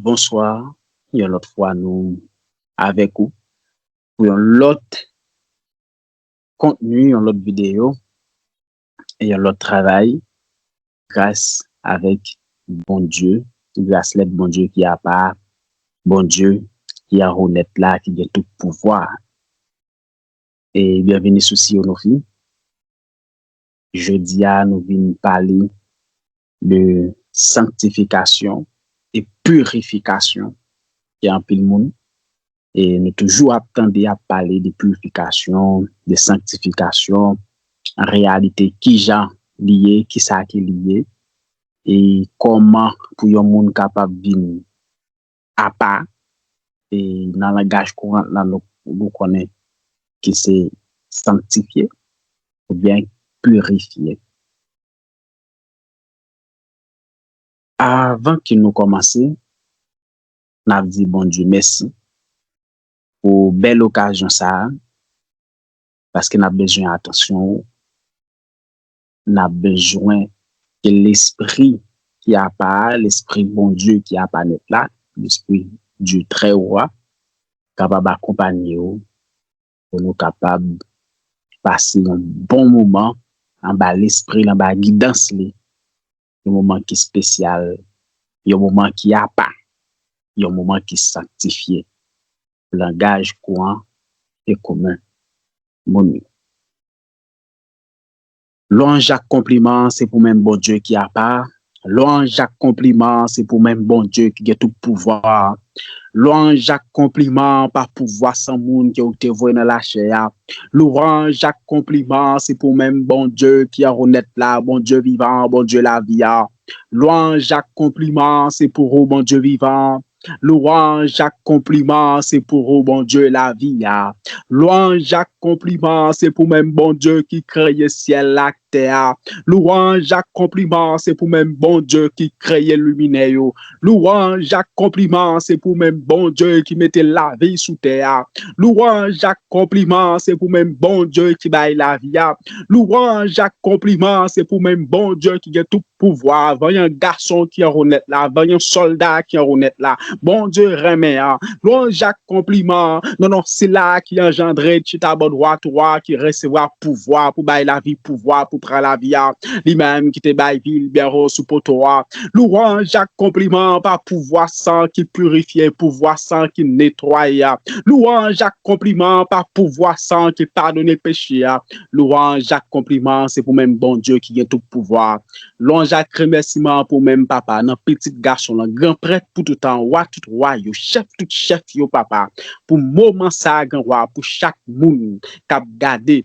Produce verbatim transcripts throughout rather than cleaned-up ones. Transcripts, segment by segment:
Bonswa, yon lòt fwa nou avèk ou pou yon lòt kontni, yon lòt videyo, yon lòt travay, gras avèk Bondye, gras lèd Bondye ki apa, Bondye ki an honèt la, ki gen tout pouvwa. E byenvini sou Siyonofi. Jodi a, nou vin pale de sanktifikasyon e pirifikasyon ke anpil moun, e nou toujou ap tande ap pale de pirifikasyon, de sanktifikasyon, an reyalite, kijan li ye, kisa ke li ye, e kòman pou yon moun kapab vin apa, e nan langaj kouran la, nou, nou konnen ki se sanktifye oubyen pirifye. Avan ke nou kòmanse, n ap di Bondye mèsi pou bèl okazyon sa a, paske n ap bezwen atansyon ou, n ap bezwen ke lespri ki apa a, lespri Bondye ki apa nèt la, lespri Dye trè wo a, kapab akonpanye w pou nou kapab pase yon bon moman anba lespri l, anba gidans li, yon moman ki espesyal, yon moman ki apa, yon moman ki sanktifye. Langaj kouran e komen moun yo. Lwanj ak konpliman se pou menm Bondye ki apa. Lwanj ak konpliman se pou menm Bondye ki gen tout pouvwa. Lwanj ak konpliman pa pouvwa san moun ke w te voye nan lachè a. Lwanj ak konpliman se pou menm Bondye ki an honèt la, Bondye vivan, Bondye lavi a. Lwanj ak konpliman se pou ou, Bondye vivan. Lwanj ak konpliman se pou ou, Bondye lavi a. Lwanj ak konpliman se pou menm Bondye ki kreye syèl la ak tè a. Lwanj ak konpliman se pou menm Bondye ki kreye liminè yo. Lwanj ak konpliman se pou menm Bondye ki mete lavi sou tè a. Lwanj ak konpliman se pou menm Bondye ki bay lavi a. Lwanj ak konpliman se pou menm Bondye ki gen tout pouvwa, vanyan gason ki anwo nèt la, vanyan sòlda ki anwo nèt la. Bondye renmen an. Lwanj ak konpliman nan non sila ki anjandre chita bò dwat ou a, ki resevwa pouvwa pou bay lavi, pouvwa pou pran lavi a. Li menm ki te bay vi l byen wo sou poto a. Lwanj ak konpliman pa pouvwa san ki pirifye, pouvwa san ki netwaye a. Lwanj ak konpliman pa pouvwa san ki padone peche a. Lwanj ak konpliman se pou menm Bondye ki gen tout pouvwa. Lwanj ak remèsiman pou menm Papa nan pitit gason lan, gran prèt pou tout tan, wa tout wa yo, chèf tout chèf yo, Papa. Pou moman sa a, Gran Wa, pou chak moun k ap gade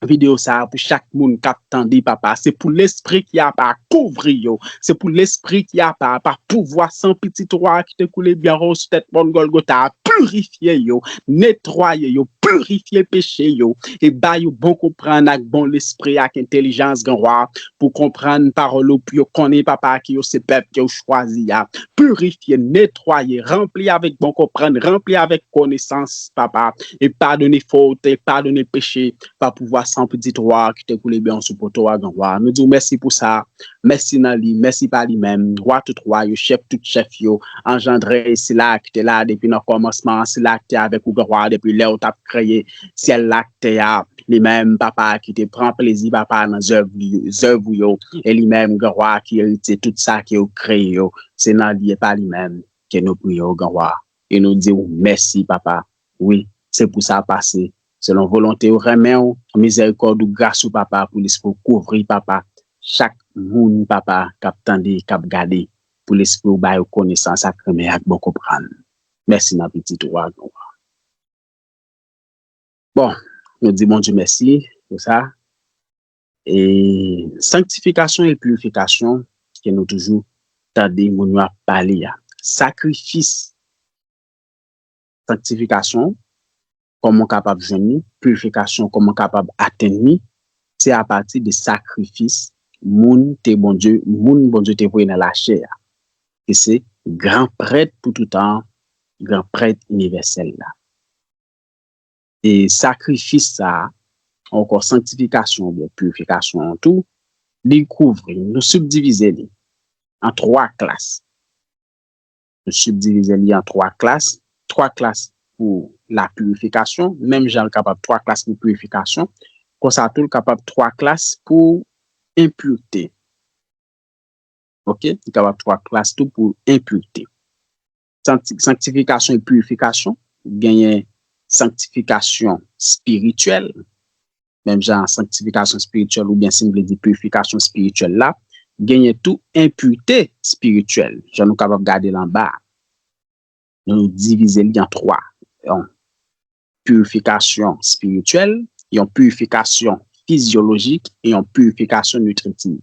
videyo sa a, pou chak moun k ap tande, Papa. Se pou lespri ki apa kouvri yo. Se pou lespri ki apa, pa pouvwa san pitit wa ki te koule byen wo sou tèt mòn Gòlgota a, pirifye yo, netwaye yo, pirifye peche yo, e ba yo bon konprann ak bon lespri ak entèlijans, Gran Wa, pou konprann pawòl ou, pou yo konnen, Papa, ke yo se pèp ke w chwazi a. Pirifye, netwaye, ranpli avèk bon konprann, ranpli avèk konesans, Papa, e padone fòt, e padone peche, pa pouvwa san pitit wa ki te koule byen sou poto a, Gran Wa. Nou di w mèsi pou sa. Mèsi nan li, mèsi pa li menm. Wa tout wa yo, chèf tout chèf yo, anjandre sila ki te la depi nan kòmansman an, sila ki te avèk ou, Gran Wa, depi lè w t ap kreye syèl la ak tè a. Li menm, Papa, ki te pran plezi, Papa, nan zèv li, zèv ou yo. E li menm, Gran Wa, ki eritye tout sa ke w kreye yo. Se nan li e pa li menm ke nou priye w, Gran Wa. E nou di w mèsi, Papa. Wi, se pou sa pase. Selon volonte w, renmen w, mizèrikòd ou, gras ou, Papa, pou lespri w kouvri, Papa, chak moun, Papa, k ap tande, k ap gade, pou lespri w ba yo konesans ak renmen ak bon konprann. Mèsi nan pitit ou a, Gran Wa. Bon, nou di Bondye mèsi pou sa. E sanktifikasyon e pirifikasyon ke nou toujou tande moun yo ap pale a. Sakrifis sanktifikasyon, kòman w kapab jwenn li, pirifikasyon, kòman w kapab atenn li, se apati de sakrifis moun te Bondye, moun Bondye te voye nan lachè a, ki se gran prèt pou tout tan, gran prèt inivèsèl la. E sakrifis sa a, ankò sanktifikasyon oubyen pirifikasyon an tou, li kouvri, nou sibdivize li an twa klas. Nou sibdivize li an twa klas. Twa klas pou la purifikasyon, menm jan l kapab twa klas pou purifikasyon, konsa tou l kapab twa klas pou enpirte. Ok? Li kapab twa klas tou pou enpirte. Sankti- Sanktifikasyon e purifikasyon, genyen sanktifikasyon espirityèl, menm jan sanktifikasyon espirityèl oubyen si n vle di purifikasyon espirityèl la, genyen tou enpirte espirityèl, jan nou kapab gade l anba a. Nou divize li an twa. Yon purifikasyon espirityèl, yon purifikasyon fizyolojik e yon purifikasyon nitritiv.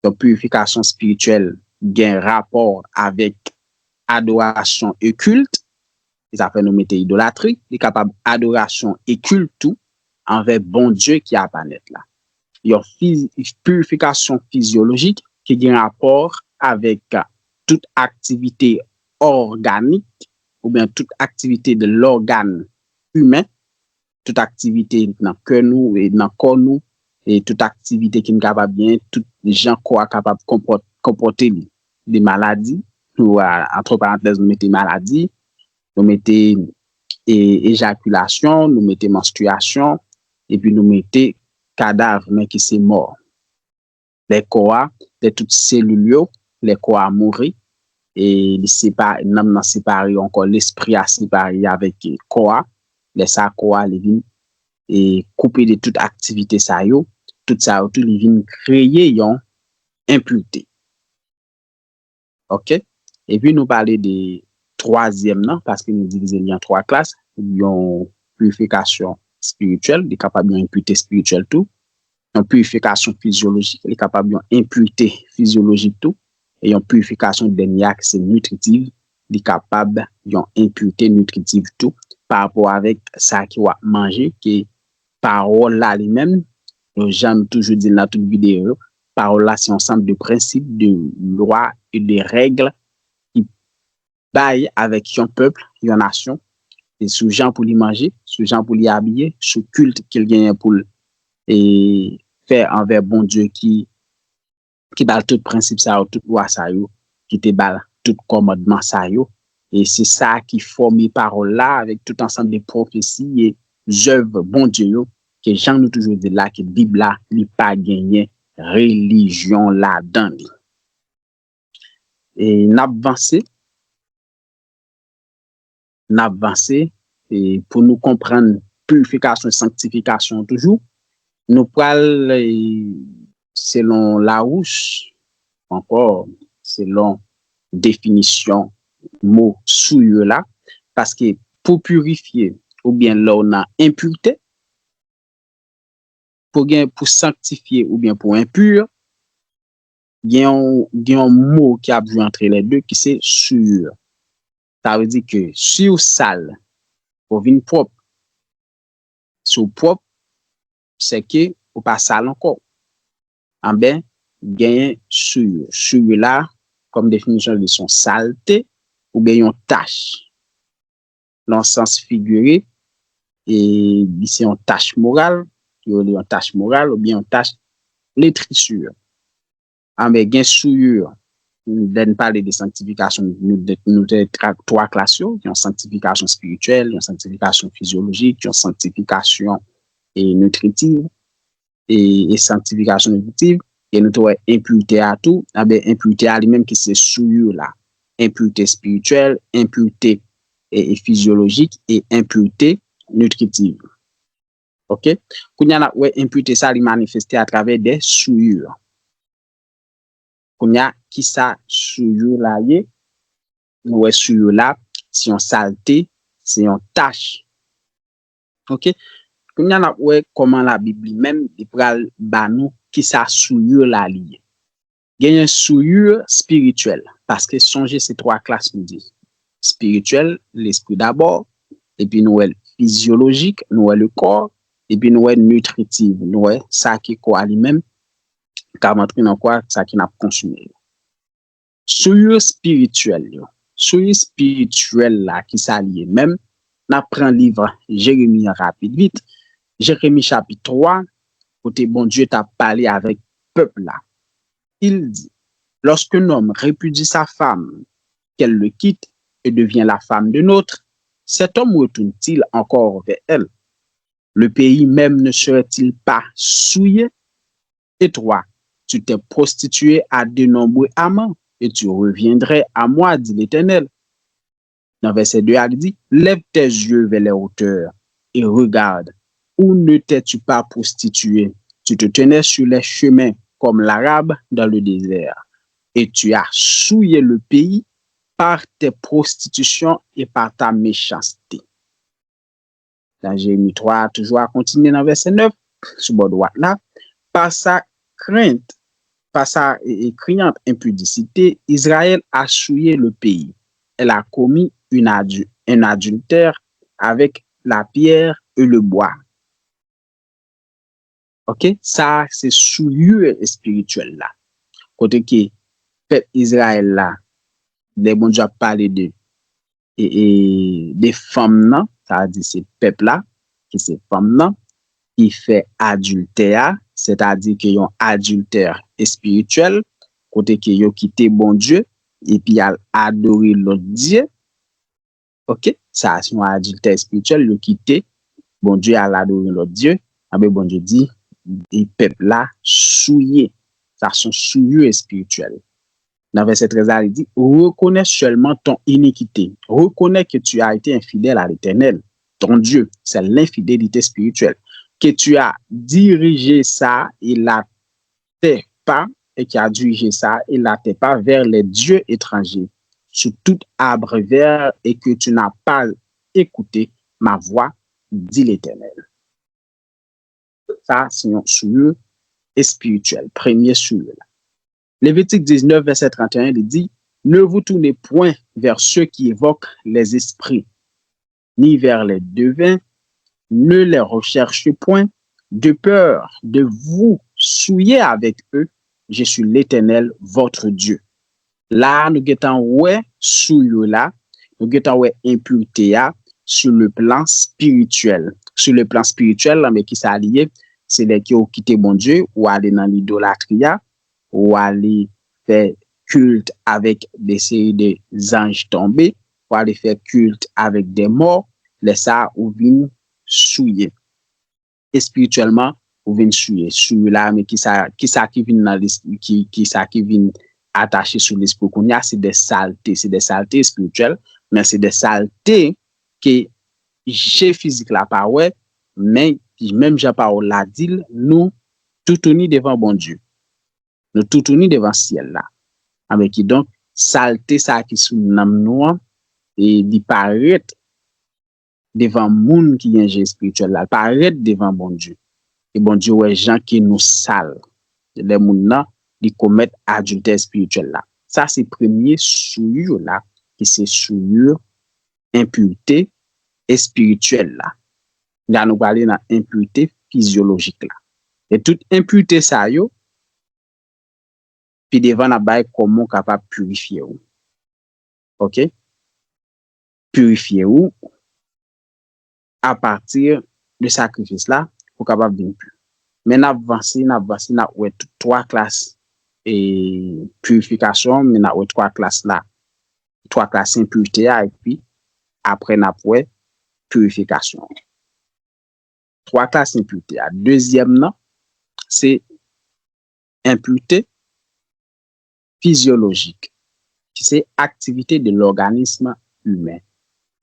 Donk, purifikasyon espirityèl gen rapò avèk adorasyon e kilt. E sa fè nou mete idolatri. Li kapab adorasyon e kilt tou anvè Bondye ki apa nèt la. Yon fiz- purifikasyon fizyolojik ki gen rapò avèk tout aktivite òganik oubyen tout aktivite de lògàn imen, tout aktivite nan kè nou e nan kò nou, e tout aktivite ki n kapab genyen, tout jan kò a kapab konpòt- konpòte li. De maladi, nou, a- antre parantèz, nou mete maladi, nou mete e- ejakilasyon, nou mete manstriyasyon, epi nou mete kadav, men ki se mò. Lè kò a, lè tout selil yo, lè kò a mouri, e li sepa- nanm nan separe ankò, lespri a separe avèk kò a, lè sa kò a li vin e koupe de tout aktivite sa yo, tout sa yo tou li vin kreye yon enpirte. Ok? Epi nou pale de twazyèm nan, paske nou divize li an twa klas, yon purifikasyon espirityèl, li kapab yon enpirte espirityèl tou, yon purifikasyon fizyolojik, li kapab yon enpirte fizyolojik tou, e yon purifikasyon dènye a ki se nitritiv, li kapab yon enpirte nitritiv tou, pa rapò avèk sa ke w ap manje, ke pawòl la li menm, nou jan m toujou di l nan tout videyo yo, pawòl la se yon ansanm de prensip, de lwa e de règ ki bay avèk yon pèp, yon nasyon, e sou jan pou li manje, sou jan pou li abiye, sou kilt ke l genyen pou l e, fè anvè Bondye ki, ki ba l tout prensip sa yo, tout lwa sa yo, ki te ba l tout kòmandman sa yo. E se sa ki fòme pawòl la avèk tout ansanm de pwofesi e zèv Bondye yo, ke jan nou toujou di l la, ke Bib la, li pa genyen relijyon ladan li. E n ap vanse, n ap vanse, e pou nou konprann pirifikasyon, sanktifikasyon toujou, nou pral, e, selon Larousse, ankò, selon definisyon mo souillure la, paske pou pirifye oubyen lè w nan enpirte, pou gen, pou sanktifye oubyen pou enpir, gen yon, gen yon mo ki ap jwe antre lè de ki se souillure. Sa vle di ke si w sal, ou vin pwòp. Si w pwòp, se ke ou pa sal ankò. Anben, genyen souillure. Souillure la, kòm definisyon li, se yon salte oubyen yon tach. Nan sans figire, e li se yon tach moral, yo rele yon tach moral oubyen yon tach letrisi. Anben, gen souillure, lè n pale de sanktifikasyon, nou, nou te tra- twa klas yo, yon sanktifikasyon espirityèl, yon sanktifikasyon fizyolojik, yon sanktifikasyon e nitritiv, e, e sanktifikasyon nitritiv, e nou te wè enpirte a tou, anben, enpirte a li menm ki se souillure la, enpirte espirityèl, enpirte e, e fizyolojik e enpirte nitritiv. Ok? Kounye a n ap wè enpirte sa li manifeste atravè de souillure. Kounye a, kisa souillure la ye? Nou wè souillure la, se yon salte, se yon tach. Ok? Kounye a n ap wè kòman Labib li menm, li pral ba nou kisa souillure la li ye. Genyen souillure espirityèl, paske sonje se twa klas nou di. Espirityèl, lespri dabò, epi nou wè fizyolojik, nou wè le kò, epi nou wè nitritiv, nou wè sa ki kò a li menm k ap antre nan kò a, sa ki n ap konsome yo. Souillure espirityèl yo. Souillure espirityèl la, kisa li ye menm? N ap pran liv Jeremi an rapid vit. Jeremi chapit twa, kote Bondye t ap pale avèk pèp la. Il dit, lorsqu'un homme répudie sa femme, qu'elle le quitte et devient la femme d'un autre, cet homme retourne-t-il encore vers elle? Le pays même ne serait-il pas souillé? Et toi, tu t'es prostituée à de nombreux amants, et tu reviendrais à moi, dit l'Éternel. Nan vèsè de a, li di, lève tes yeux vers les hauteurs et regarde, où ne t'es-tu pas prostituée? Tu te tenais sur les chemins comme l'Arabe dans le désert, et tu as souillé le pays par tes prostitutions et par ta méchanceté. Nan Jeremi twa, toujou a kontinye nan vèsè nèf, sou bò dwat la, par sa crainte, par sa e, e, criante impudicité, Israël a souillé le pays. Elle a commis une adu- un adultère avec la pierre et le bois. Ok, sa se souillure espirityèl la. Kote ke pèp Izrayèl la, lè Bondye ap pale de e, e, de fanm nan, sa vle di se pèp la, ki se fanm nan, ki fè adiltè a, sètadi ke yon adiltè espirityèl, kote ke yo kite Bondye, epi al adore lòt dye. Ok, sa se yon adiltè espirityèl, yo kite Bondye al adore lòt dye, anben Bondye di, e pèp la souye. Sa se yon souillure espirityèl. Nan vèsè trèz la, li di, reconnais seulement ton iniquité. Reconnais que tu as été infidèle à l'Éternel, ton Dieu. C'est l'infidélité spirituelle. Que tu as dirigé ça et la terre pas, et qui a dirigé ça et la terre pas vers les dieux étrangers, sous tout arbre vert, et que tu n'as pas écouté ma voix, dit l'Éternel. Sa se yon souillure espirityèl, premye souillure la. Levitik diznèf, vèsè trannteyen, li di, ne vous tournez point vers ceux qui évoquent les esprits, ni vers les devins, ne les recherchez point, de peur de vous souiller avec eux, je suis l'Éternel, votre Dieu. La a, nou gentan wè souillure la, nou gentan wè enpirte a, sur le plan spirituel. Sur le plan spirituel, la, men ki sa li ye? Se lè ke ou kite Bondye, ou ale nan lidolatri a, ou ale fè kilt avèk de seri de zanj tonbe, ou ale fè kilt avèk de mò, lè sa a, ou vin souye. Espirityèlman, ou vin souye. Souye la, men ki sa, ki sa ki vin nan lespri, ki, ki sa ki vin atache sou lespri kounye a, se de salte, se de salte espirityèl, men se de salte ke je fizik la pa wè, men menm jan pawòl la di l, nou toutouni devan Bondye. Nou toutouni devan syèl la. Anben kidonk, salte sa ki sou nanm nou an, e li parèt devan moun ki gen je espirityèl la, parèt devan Bondye. E Bondye wè jan ke nou sal. Lè moun nan, li komèt adiltè espirityèl la. Sa se premye souillure la, ki se souillure enpirte espirityèl la. La nou prale nan enpirte fizyolojik la. E tout enpirte sa yo, pi devan n ap bay kòman w kapab pirifye w. Ok? Pirifye w apati de sakrifis la pou w kapab vin pi. Men n ap vanse, n ap vanse, n ap wè tout twa klas e pirifikasyon, men n ap wè twa klas la, twa klas enpirte a, epi apre n ap wè pirifikasyon. Twa klas enpirte a. Dezyèm nan, se enpirte fizyolojik, ki se activité de l'organisme humain.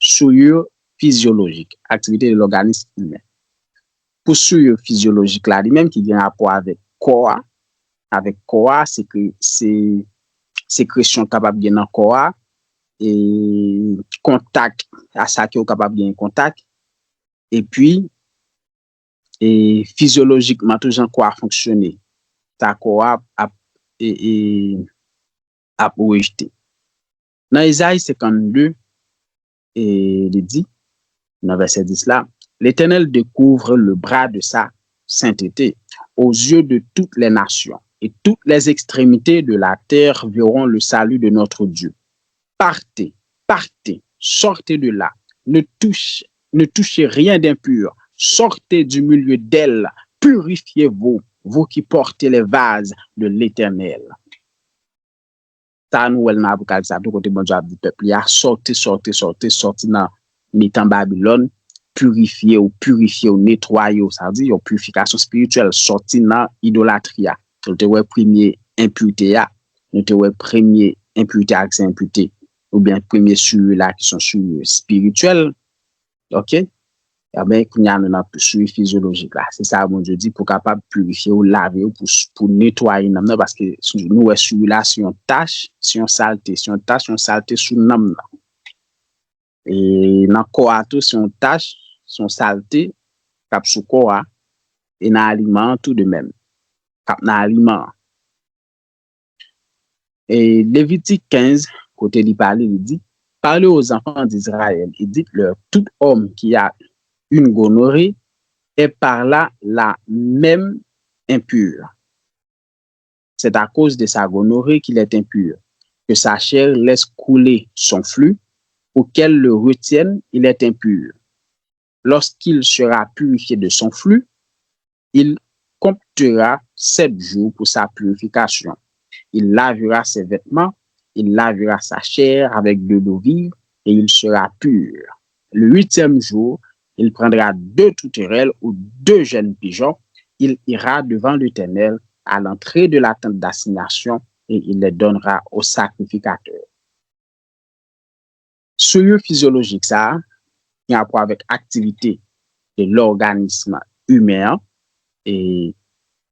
Souillure fizyolojik, activité de l'organisme humain. Pou souillure fizyolojik la, li menm ki gen rapò avèk kò a, avèk kò a, se ke, se sekresyon kapab gen nan kò a, e kontak a sa ke w kapab gen kontak, epi e fizyolojikman tou jan kò a fonksyone, sa kò a ap, e, e, ap rejte. Nan Ezayi senkannde, e, li di, nan vèsè dis la, L'Éternel découvre le bras de sa sainteté aux yeux de toutes les nations, et toutes les extrémités de la terre verront le salut de notre Dieu. Partez, partez, sortez de là, ne touchez, ne touchez rien d'impur, sortez du milieu d'elle, purifiez-vous, vous qui portez les vases de l'Éternel. Sa nou wè l nan Apokalips la tou, kote Bondye ap di pèp li a, sòti, sòti, sòti, sòti nan mitan Babilòn, pirifye w, pirifye w, netwaye w, sa vle di yon pirifikasyon espirityèl, sòti nan idolatri a. Nou te wè premye enpite a, nou te wè premye enpite a ki se enpite, oubyen premye souillure la ki se yon souillure espirityèl, ok? Ebyen, kounye a nou nan souillure fizyolojik la. Se sa Bondye di pou kapab pirifye w, lave w, pou, pou netwaye nanm nan, paske nou wè souillure la se yon tach, se yon salte, se yon tach, yon salte sou nanm nan. E nan kò a tou, se yon tach, se yon salte k ap sou kò a, e nan aliman an tou de menm, k ap nan aliman an. E Levitik kenz, kote li pale, li di, Parlez aux enfants d'Israël et dites-leur, tout homme qui a une gonorrhée est par là la même impur. C'est à cause de sa gonorrhée qu'il est impur, que sa chair laisse couler son flux, ou qu'elle le retienne, il est impur. Lorsqu'il sera purifié de son flux, il comptera sept jours pour sa purification. Il lavera ses vêtements, il lavera sa chair avec de l'eau vive, et il sera pur. Le huitième jour, il prendra deux tourterelles ou deux jeunes pigeons, il ira devant l'Éternel à l'entrée de la tente d'assignation, et il les donnera au sacrificateur. Souillure fizyolojik sa a gen rapò avèk aktivite de lòganism imen an. E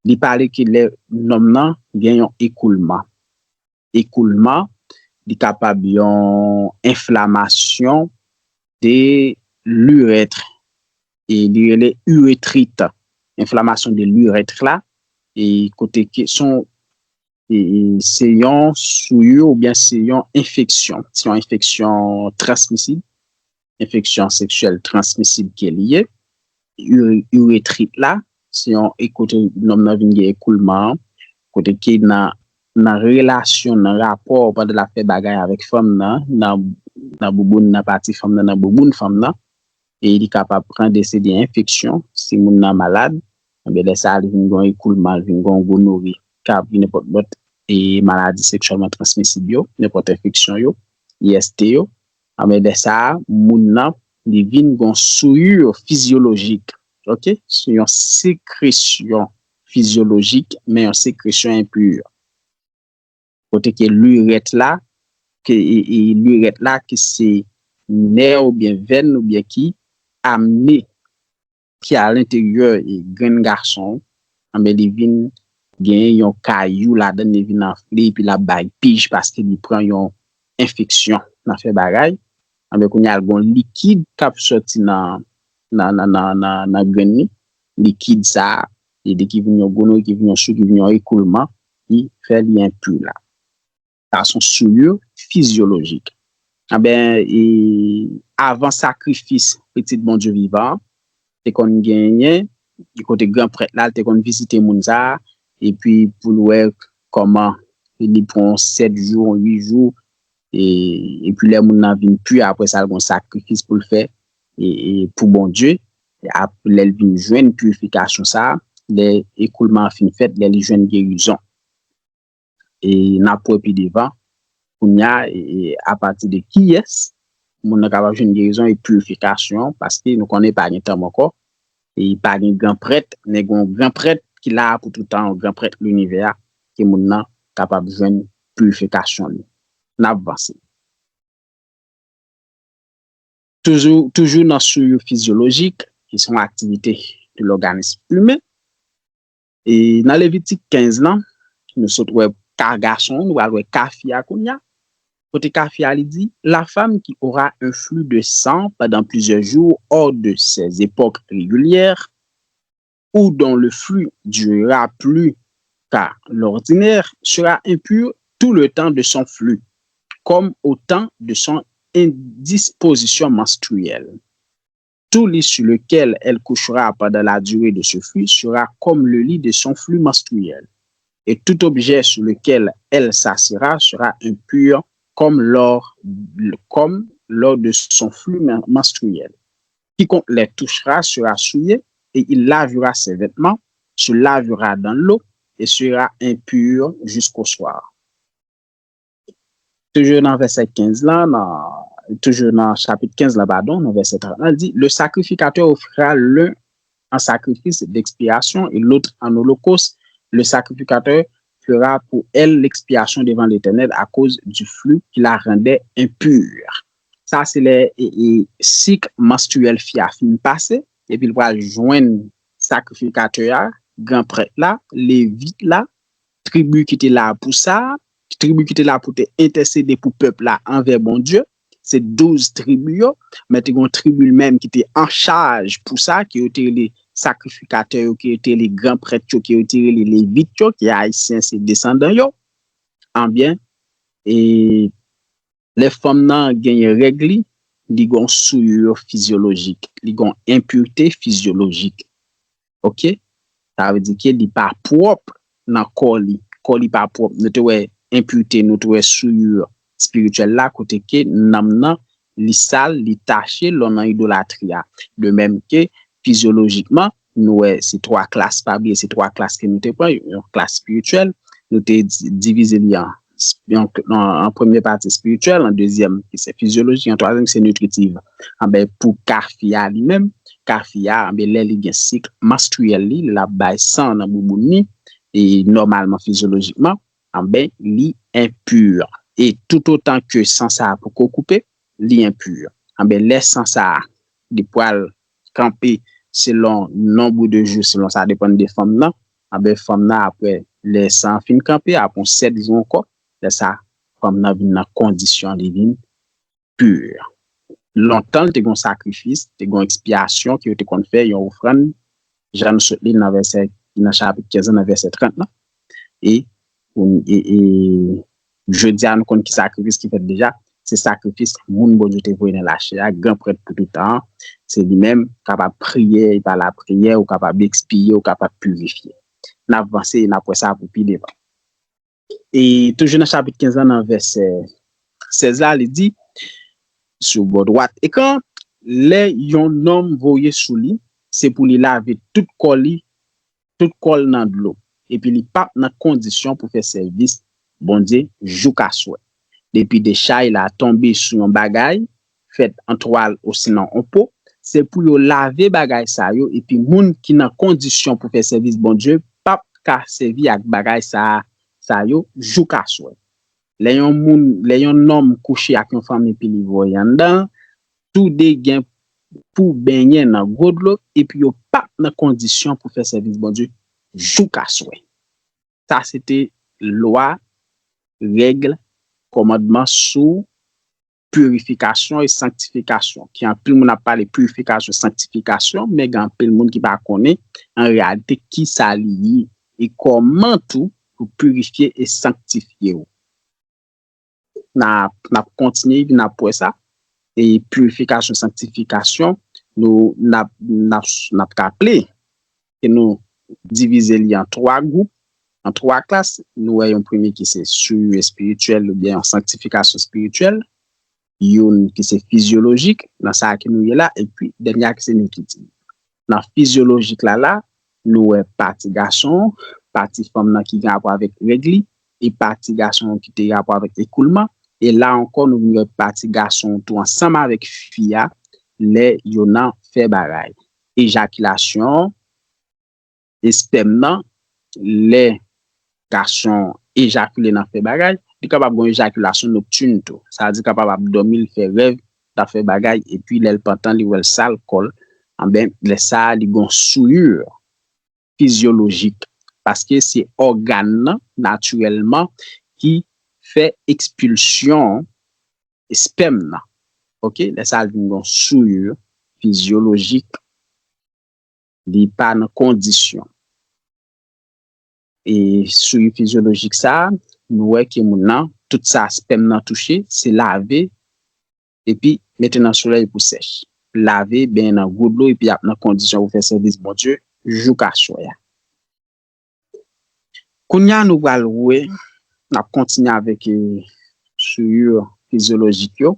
li pale ke lè nonm nan gen yon ekoulman. Ekoulman, li kapab yon enflamasyon de lirèt. E li rele iretrit. Enflamasyon de lirèt la, e kote ke son e, e, se yon souillure oubyen se yon enfeksyon. Se yon enfeksyon transmisib, enfeksyon seksyèl transmisib ke li ye. Ire- Iretrit la, se yon e kote nonm nan vin gen ekoulman an, kote ke nan, nan relasyon, nan rapò, pandan l ap fè bagay avèk fanm nan, nan, nan bouboun, nan pati fanm nan, nan bouboun fanm nan, e li kapab pran de se de enfeksyon, si moun nan malad, anben lè sa a, li vin gen yon ekoulman, li vin gen yon gonori, ka vin nenpòt lòt e maladi seksyèlman transmisib yo, nenpòt enfeksyon yo, I S T yo. Anben lè sa a, moun nan, li vin gen yon souillure fizyolojik, ok? Se yon sekresyon fizyolojik, men yon sekresyon enpi. Kote ke lirèt la, ke e, e lirèt la ki se nè oubyen venn oubyen ki amne, ki alenteryè e grenn gason, anben li vin gen yon kayou ladan, li vin anfle, epi l ap bay pij paske li pran yon enfeksyon nan fè bagay. Anben kounye a l gon likid k ap sòti nan, nan, nan, nan, nan, nan grenn li. Likid sa a, li ki vin yon gonori, ki vin yon sou, ki vin yon ekoulman, ki fè li enpi la. Sa se yon souillure fizyolojik. Anben, e, avan sakrifis Pitit Bondye vivan an, te konn genyen, kote gran prèt la, l te konn vizite moun sa a, epi pou l wè kòman li pran sèt jou, uit jou, e, epi lè moun nan vin pi, apre sa, l gon sakrifis pou l fè, e, e, pou Bondye. E ap, lè l vin jwenn pirifikasyon sa a, lè ekoulman an fin fèt, lè li jwenn gerizon. E n ap wè pi devan, kounye a, e, e, apati de kiyès moun nan kapab jwenn gerizon e pirifikasyon, paske nou konnen pa gen tanm ankò, e pa gen gran prèt, men gen yon gran prèt ki la pou toutan, yon gran prèt linivè a, ke moun nan kapab jwenn pirifikasyon li. N ap vanse. Toujou, toujou nan souillure fizyolojik, ki se yon aktivite de lòganism imen. E nan Levitik kenz lan, nou sot wè ka gason, nou pral wè ka fi a kounye a. Kote ka fi a li di, La femme qui aura un flux de sang pendant plusieurs jours hors de ses époques régulières, ou dont le flux durera plus qu'à l'ordinaire, sera impure tout le temps de son flux, comme au temps de son indisposition menstruelle. Tout lit sur lequel elle couchera pendant la durée de ce flux sera comme le lit de son flux menstruel, et tout objet sur lequel elle s'assiera sera impur comme lors, comme lors de son flux men- menstruel. Quiconque les touchera sera souillé, et il lavera ses vêtements, se lavera dans l'eau, et sera impur jusqu'au soir. Toujou nan vèsè kenz la, nan, toujou nan chapit kenz la, padon, nan vèsè trant la, li di, Le sacrificateur offrira l'un en sacrifice d'expiation et l'autre en holocauste. Le sacrificateur fera pour elle l'expiation devant l'Éternel à cause du flux qui la rendait impure. Sa se lè e, e, sik manstriyèl fi a fin pase, epi l pral jwenn sakrifikatè a, gran prèt la, levit la, tribi ki te la pou sa, tribi ki te la pou te entèsede pou pèp la anvè Bondye, se douz tribi yo, men te gen yon tribi menm ki te an chaj pou sa, ke yo te rele sakrifikatè yo, ke yo te rele gran prèt yo, ke yo te rele levit yo, ke ayisyen se desandan yo. Anbyen, e lè fanm nan genyen règ li, li gen yon souyur fizyolojik, li gen yon enpirte fizyolojik. Oke? Sa vle di ke li pa pwòp nan kò li. Kò li pa pwòp. Nou te wè enpirte, nou te wè souyur espirityèl la, kote ke nanm nan, li sal, li tache, lè w nan idolatri a. De menm ke fizyolojikman, nou wè se twa klas, pa bliye se twa klas ke nou te pran, yon klas espirityèl, nou te di- divize li an, an, an premye pati espirityèl, an dezyèm ki se fizyolojik, an twazyèm ki se nitritiv. Anben, pou ka fi a li menm, ka fi a, anben, lè li gen sik manstriyèl li, l ap bay san nan bouboun li, e nòmalman, fizyolojikman, anben, li enpur. E toutotan ke san sa a poko koupe, li enpur. Anben, lè san sa a, li pral kanpe selon nonb de jou, selon sa depann de fanm nan, anben, fanm nan, apre lè san an fin kanpe, apre yon sèt jou ankò, lè sa, fanm nan vin nan kondisyon li vin pur. Lontan, te gen yon sakrifis, te gen yon ekspyasyon ke yo te konn fè, yon ofrann, jan nou sot li nan vèsè, nan chapit kenz lan, nan vèsè trant lan. E, e, e jodi a, nou konn ki sakrifis ki fèt deja, se sakrifis moun Bondye te voye nan lachè a, gran prèt pou tout tan an, se li menm, kapab priye, pa lapriyè, ou kapab ekspye, ou kapab pirifye. N ap vanse, n ap wè sa pou pi devan. E toujou nan chapit kenz lan, nan vèsè sèz la, li di, sou bò dwat ekran, lè yon nonm voye sou li, se pou li lave tout kò li, tout kò l nan dlo, epi li p ap nan kondisyon pou fè sèvis Bondye jouk aswè. Depi dechay la tonbe sou yon bagay, fèt an twal osinon an po, se pou yo lave bagay sa yo, epi moun ki nan kondisyon pou fè sèvis Bondye p ap ka sèvi ak bagay sa, sa yo jouk aswè. Lè yon moun, lè yon nonm kouche ak yon fanm epi li voye anndan, toude gen pou benyen nan gwo dlo, epi yo p ap nan kondisyon pou fè sèvis Bondye jouk aswè. Sa se te lwa, règ, kòmandman sou pirifikasyon e sanktifikasyon, ke anpil moun ap pale pirifikasyon, sanktifikasyon, men gen anpil moun ki pa konnen an reyalite ki sa li ye e kòman tou pou pirifye e sanktifye w. N ap, n ap kontinye, epi n ap wè sa. E pirifikasyon, sanktifikasyon, nou, n ap, n ap, n ap raple ke nou divize li an twa gwoup, an twa klas. Nou wè yon premye ki se souyur espirityèl oubyen yon sanktifikasyon espirityèl, youn ki se fizyolojik, nan sa ke nou ye la, epi dènye a ki se nitritif. Nan fizyolojik la, la, nou wè pati gason, pati fanm nan ki gen rapò avèk règ li, e pati gason ki te rapò avèk ekoulman. E la ankò, nou vin wè pati gason tou ansanm avèk fi a, lè yo nan fè bagay. Ejakilasyon, espèm nan, lè gason ejakile nan fè bagay, li kapab gen yon ejakilasyon noktin tou. Sa vle di kapab ap dòmi, li fè rèv, l ap fè bagay, epi lè l pantan, li wè l sal kò l, anben, lè sa a, li gen yon souyur fizyolojik. Paske se ògàn nan, natirèlman, ki fè ekspilsyon espèm nan. Oke? Lè sa a, li vin gen yon souyur fizyolojik. Li pa nan kondisyon. E souyur fizyolojik sa a, nou wè ke moun nan, tout sa espèm nan touche, se lave, epi mete nan solèy pou sèch. Lave, benyen nan gwo dlo, epi ap nan kondisyon pou fè sèvis Bondye jouk aswè a. Kounye a, nou pral wè, n ap kontinye avèk, e, souyur fizyolojik yo,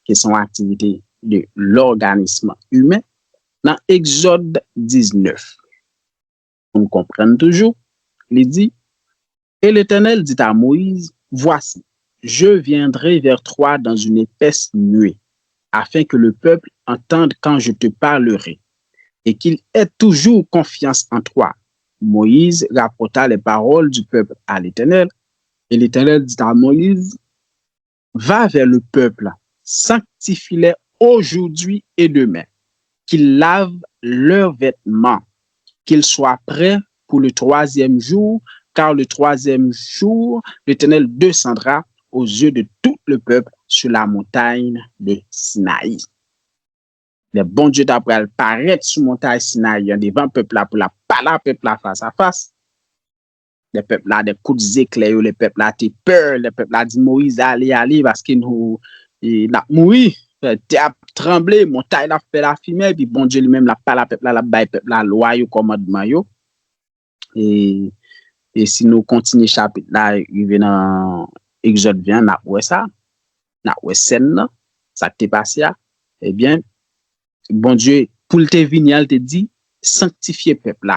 ki se yon aktivite de lòganism imen, nan Egzòd diznèf. Pou n konprann toujou, li di, Et l'Éternel dit à Moïse, Voici, Je viendrai vers toi dans une épaisse nuée, afin que le peuple entende quand je te parlerai, et qu'il ait toujours confiance en toi. Moïse rapporta les paroles du peuple à l'Éternel, et l'Éternel dit à Moïse, Va vers le peuple, sanctifie-les aujourd'hui et demain, qu'ils lavent leurs vêtements, qu'ils soient prêts pour le troisième jour, car le troisième jour, l'Éternel descendra aux yeux de tout le peuple sur la montagne de Sinaï. Lè Bondye ta pral parèt sou montay Sinayi an devan pèp la pou l ap pale a pèp la fas a fas, lè pèp la, lè kout zeklè yo, lè pèp la te pè, lè pèp la di Moyiz, ale, ale, paske nou, e, n ap mouri, tè ap tranble, montay la ap fè lafimen, epi Bondye li menm l ap pale a pèp la, l ap bay pèp la lwa yo, kòmandman yo. E, e si nou kontinye chapit la, rive nan Egzòd ven an, n ap wè sa. N ap wè sèn nan, sa k te pase a. Ebyen, Bondye, pou l te vini an, l te di, sanktifye pèp la,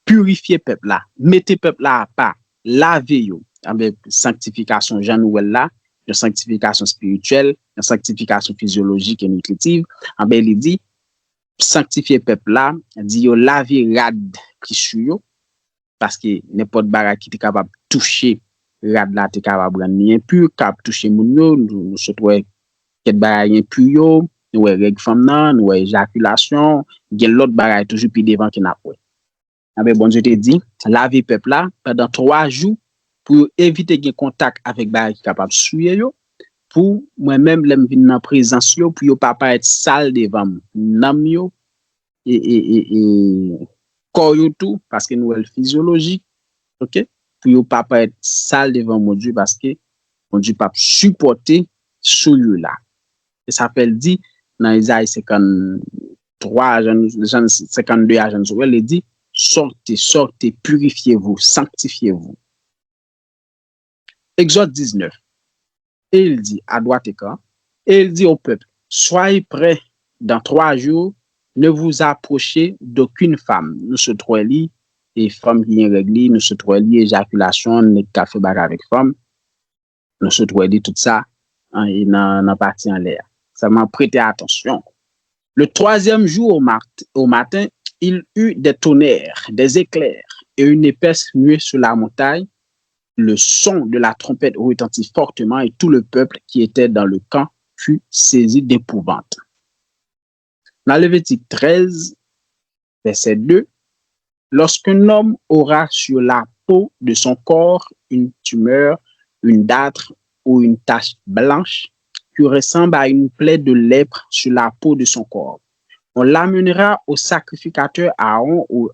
pirifye pèp la, mete pèp la apa, lave yo. Anben, sanktifikasyon, jan nou wè l la, yon sanktifikasyon espirityèl, yon sanktifikasyon fizyolojik e nitritiv. Anben, li di, sanktifye pèp la, di yo lave rad ki sou yo, paske nenpòt bagay ki te kapab touche rad la te kapab rann li enpi, k ap touche moun yo. Nou, nou sot wè kèk bagay enpi yo, nou wè règ fanm nan, nou wè ejakilasyon, gen lòt bagay toujou pi devan ke n ap wè. Anben, Bondye te di, lave pèp la pandan twa jou pou yo evite gen kontak avèk bagay ki kapab souye yo, pou mwen menm, lè m vin nan prezans yo, pou yo pa parèt sal devan m, nanm yo, e, e, e, e kò yo tou, paske nou wè l fizyolojik, oke? Pou yo pa parèt sal devan Bondye, paske Bondye p ap sipòte souillure la. E sa fè l di nan Izayi senkanntwa, jan, jan, senkannde a, jan nou wè, li di, sortez, sortez, purifiez-vous, sanctifiez-vous. Exode dix-neuf. Et il dit, à droite écran, et il dit au peuple, soyez prêts dans trois jours, ne vous approchez d'aucune femme. Nou sot wè li, e fanm ki gen règ li, nou sot wè li, ejakilasyon, nèg k ap fè bagay avèk fanm. Nou sot wè li tout sa, an, e nan, nan pati anlè a. Sèlman prete atansyon. Le troisième jour au, mat- au matin, il eut des tonnerres, des éclairs et une épaisse nuée sur la montagne. Le son de la trompette retentit fortement et tout le peuple qui était dans le camp fut saisi d'épouvante. Dans Lévitique treize, verset deux, lorsqu'un homme aura sur la peau de son corps une tumeur, une dartre ou une tache blanche qui ressemble à une plaie de lèpre sur la peau de son corps, on l'amènera au sacrificateur Aaron ou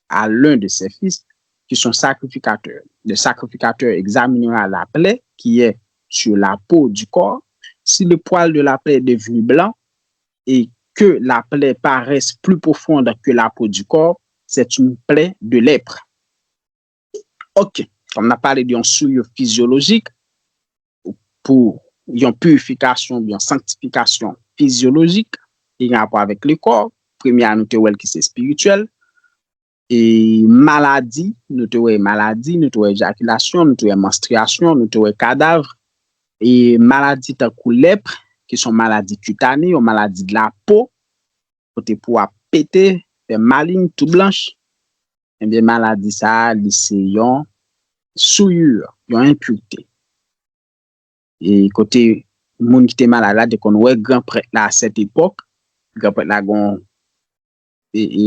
à l'un de ses fils qui sont sacrificateurs. Le sacrificateur examinera la plaie qui est sur la peau du corps. Si le poil de la plaie est devenu blanc et que la plaie paraisse plus profonde que la peau du corps, c'est une plaie de lèpre. Ok, kòm n ap pale de yon souillure fizyolojik, pou yon pirifikasyon, yon sanktifikasyon fizyolojik, ki gen rapò avèk le kò, premye a nou te wè l ki se espirityèl, e maladi, nou te wè maladi, nou te wè ejakilasyon, nou te wè manstriyasyon, nou te wè kadav, e maladi tankou lèpre, ki se yon maladi kitane, yon maladi de la po, kote po ap pete, fè malin, tou blanch, ebyen maladi sa a, li se yon souillure, yon enpirte. E kote moun ki te malad la te konn wè gran prèt la a sèt epòk, gran prèt la gon e, e,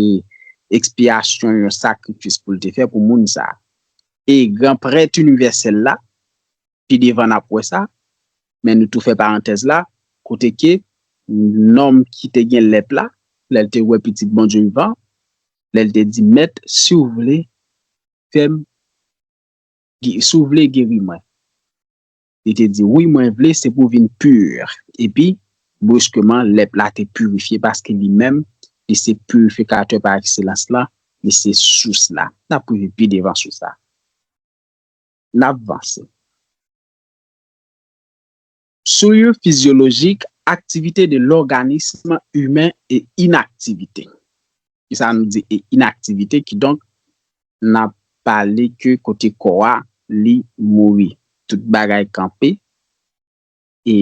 ekspyasyon, yon sakrifis pou l te fè pou moun sa a. E gran prèt inivèsèl la, pi devan n ap wè sa, men nou tou fè parantèz la, kote ke nonm ki te gen lèp la, lè l te wè pitit Bondye vivan, lè l te di, Mèt, si w vle, fè m, si w vle geri mwen. Li te di, wi, mwen vle, se pou w vin pi. Epi, briskeman, lèp la te pirifye paske li menm, li se pirifikatè pa ekselans la, li se sous la. N ap rive pi devan sou sa. N ap vanse. Souillure physiologique, activité de l'organisme humain et inactivité. Kisa nou di e inaktivite? Kidonk, n ap pale ke kote kò a, li mouri. Tout bagay kanpe, e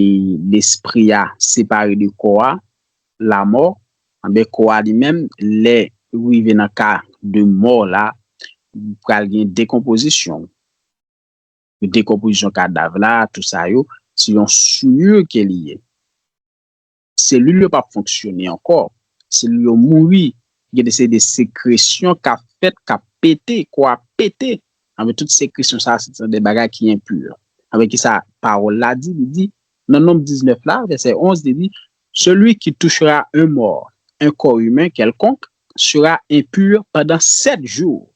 lespri a separe de kò a, lamò, anben kò a li menm, lè rive nan ka de mò la, pral gen dekonpozisyon. Dekonpozisyon kadav la, tou sa yo, se yon souyir ke li ye. Selil yo p ap fonksyone ankò. Selil yo mouri. Gen de se de sekresyon k ap fèt, k ap pete, kò a pete. Anben tout sekresyon sa, se de bagay ki enpi. Anben ki sa pawòl la di? Li di, nan Nonb diznèf la, vèsè onz, li di, celui qui touchera un mort, un corps humain quelconque, sera impur pendant sept jours.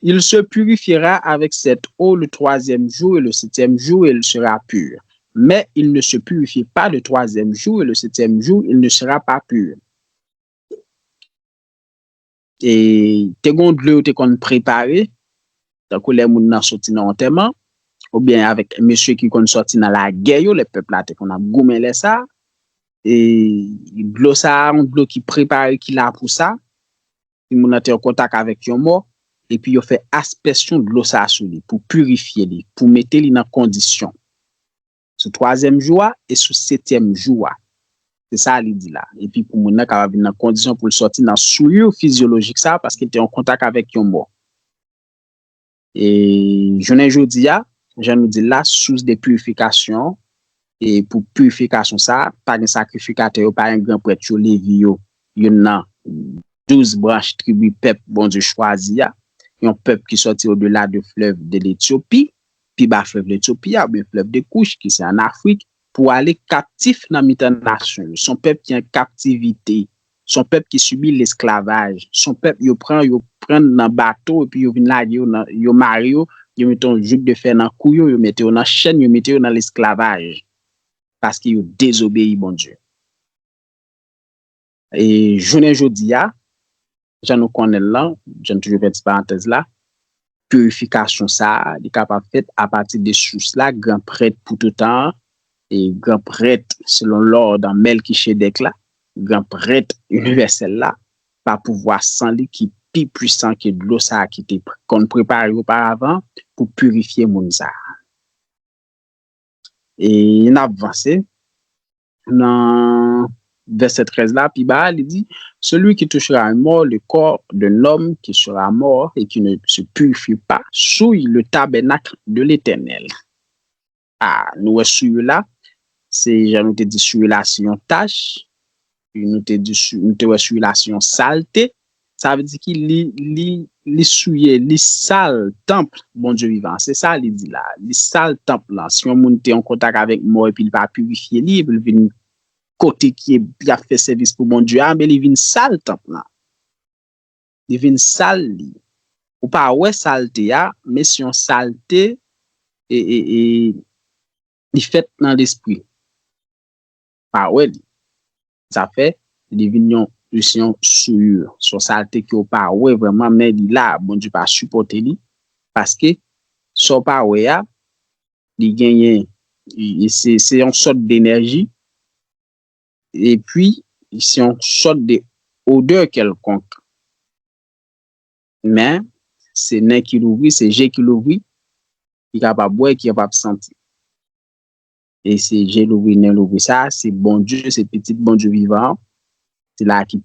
Il se purifiera avec cette eau le troisième jour et le septième jour, et il sera pur. Mais il ne se purifie pas le troisième jour et le septième jour, il ne sera pas pur. E te gon dlo yo te konn prepare, tankou lè moun nan soti nan antèman, oubyen avèk mesye ki konn soti nan lagè yo, lè pèp la te konn ap goumen lè sa, e dlo sa a, yon dlo ki prepare, ki la pou sa, si moun nan te an kontak avèk yon mò, epi yo fè aspèsyon dlo sa a sou li, pou pirifye li, pou mete li nan kondisyon. Sou twazyèm jou a e sou setyèm jou a. Se sa li di la. Epi pou moun nan kapab vin nan kondisyon pou l sòti nan souyir fizyolojik sa a, paske l te an kontak avèk yon mò. E jounen jodi a, jan nou di l la, sous de purification, e pou purifikasyon sa a, pa gen sakrifikatè yo, pa gen gran prèt yo, Levi yo, youn nan douz branch tribi pèp Bondye chwazi a, yon pèp ki sòti odela de flèv de Letyopi, pi ba flèv Letyopi a, oubyen flèv de Kouch, ki se an Afrik, pou ale kaptif nan mitan nasyon yo. Se yon pèp ki an kaptivite. Se yon pèp ki sibi lesklavaj. Se yon pèp yo pran, yo pran nan bato, epi yo vin lage yo, nan, yo mare yo, yo mete yon jouk de fè nan kou yo, yo mete yo nan chèn, yo mete yo nan lesklavaj. Paske yo dezobeyi Bondye. E jounen jodi a, jan nou konnen l lan, jan n toujou fè ti parantèz la, pirifikasyon sa a, li kapab fèt apati de sous la, gran prèt pou toutan an, e gran prèt selon lòd an Mèlkichedèk la, gran prèt inivèsèl la, pa pouvwa san li ki pi pwisan ke dlo sa a ki te pr-, konn prepare oparavan pou pirifye moun sa a. E n ap vanse nan vèsè trèz la, pi ba a, li di, celui qui touchera un mort, le corps d'un homme qui sera mort et qui ne se purifie pas, souille le tabernacle de l'Éternel. A, nou wè souillure la, se jan nou te di souillure la se yon tach, nou te di sou-, nou te wè souillure la se yon salte, sa vle di ki li, li, li souye, li sal tanp Bondye vivan an. Se sa li di la. Li sal tanp lan. Si yon moun te an kontak avèk mò epi li pa pirifye li, epi li vin kote ki y ap fè sèvis pou Bondye a, men li vin sal tanp lan. Li vin sal li. Ou pa wè salte a, men se yon salte e, e, e, li fèt nan lespri. Pa wè li. Sa fè, li vin yon, li se yon souillure. Se yon salte ke w pa wè vrèman, men li la, Bondye pa sipòte li. Paske, sa w pa wè a, li genyen, li, se, se yon sòt denèji, epi, se yon sòt de odè kèlkonk. Men, se nen ki louvri, se je ki louvri, ki kapab wè, ki kapab santi. E se je louvri, nen louvri sa, se Bondye, se Pitit Bondye vivan an. Se la ki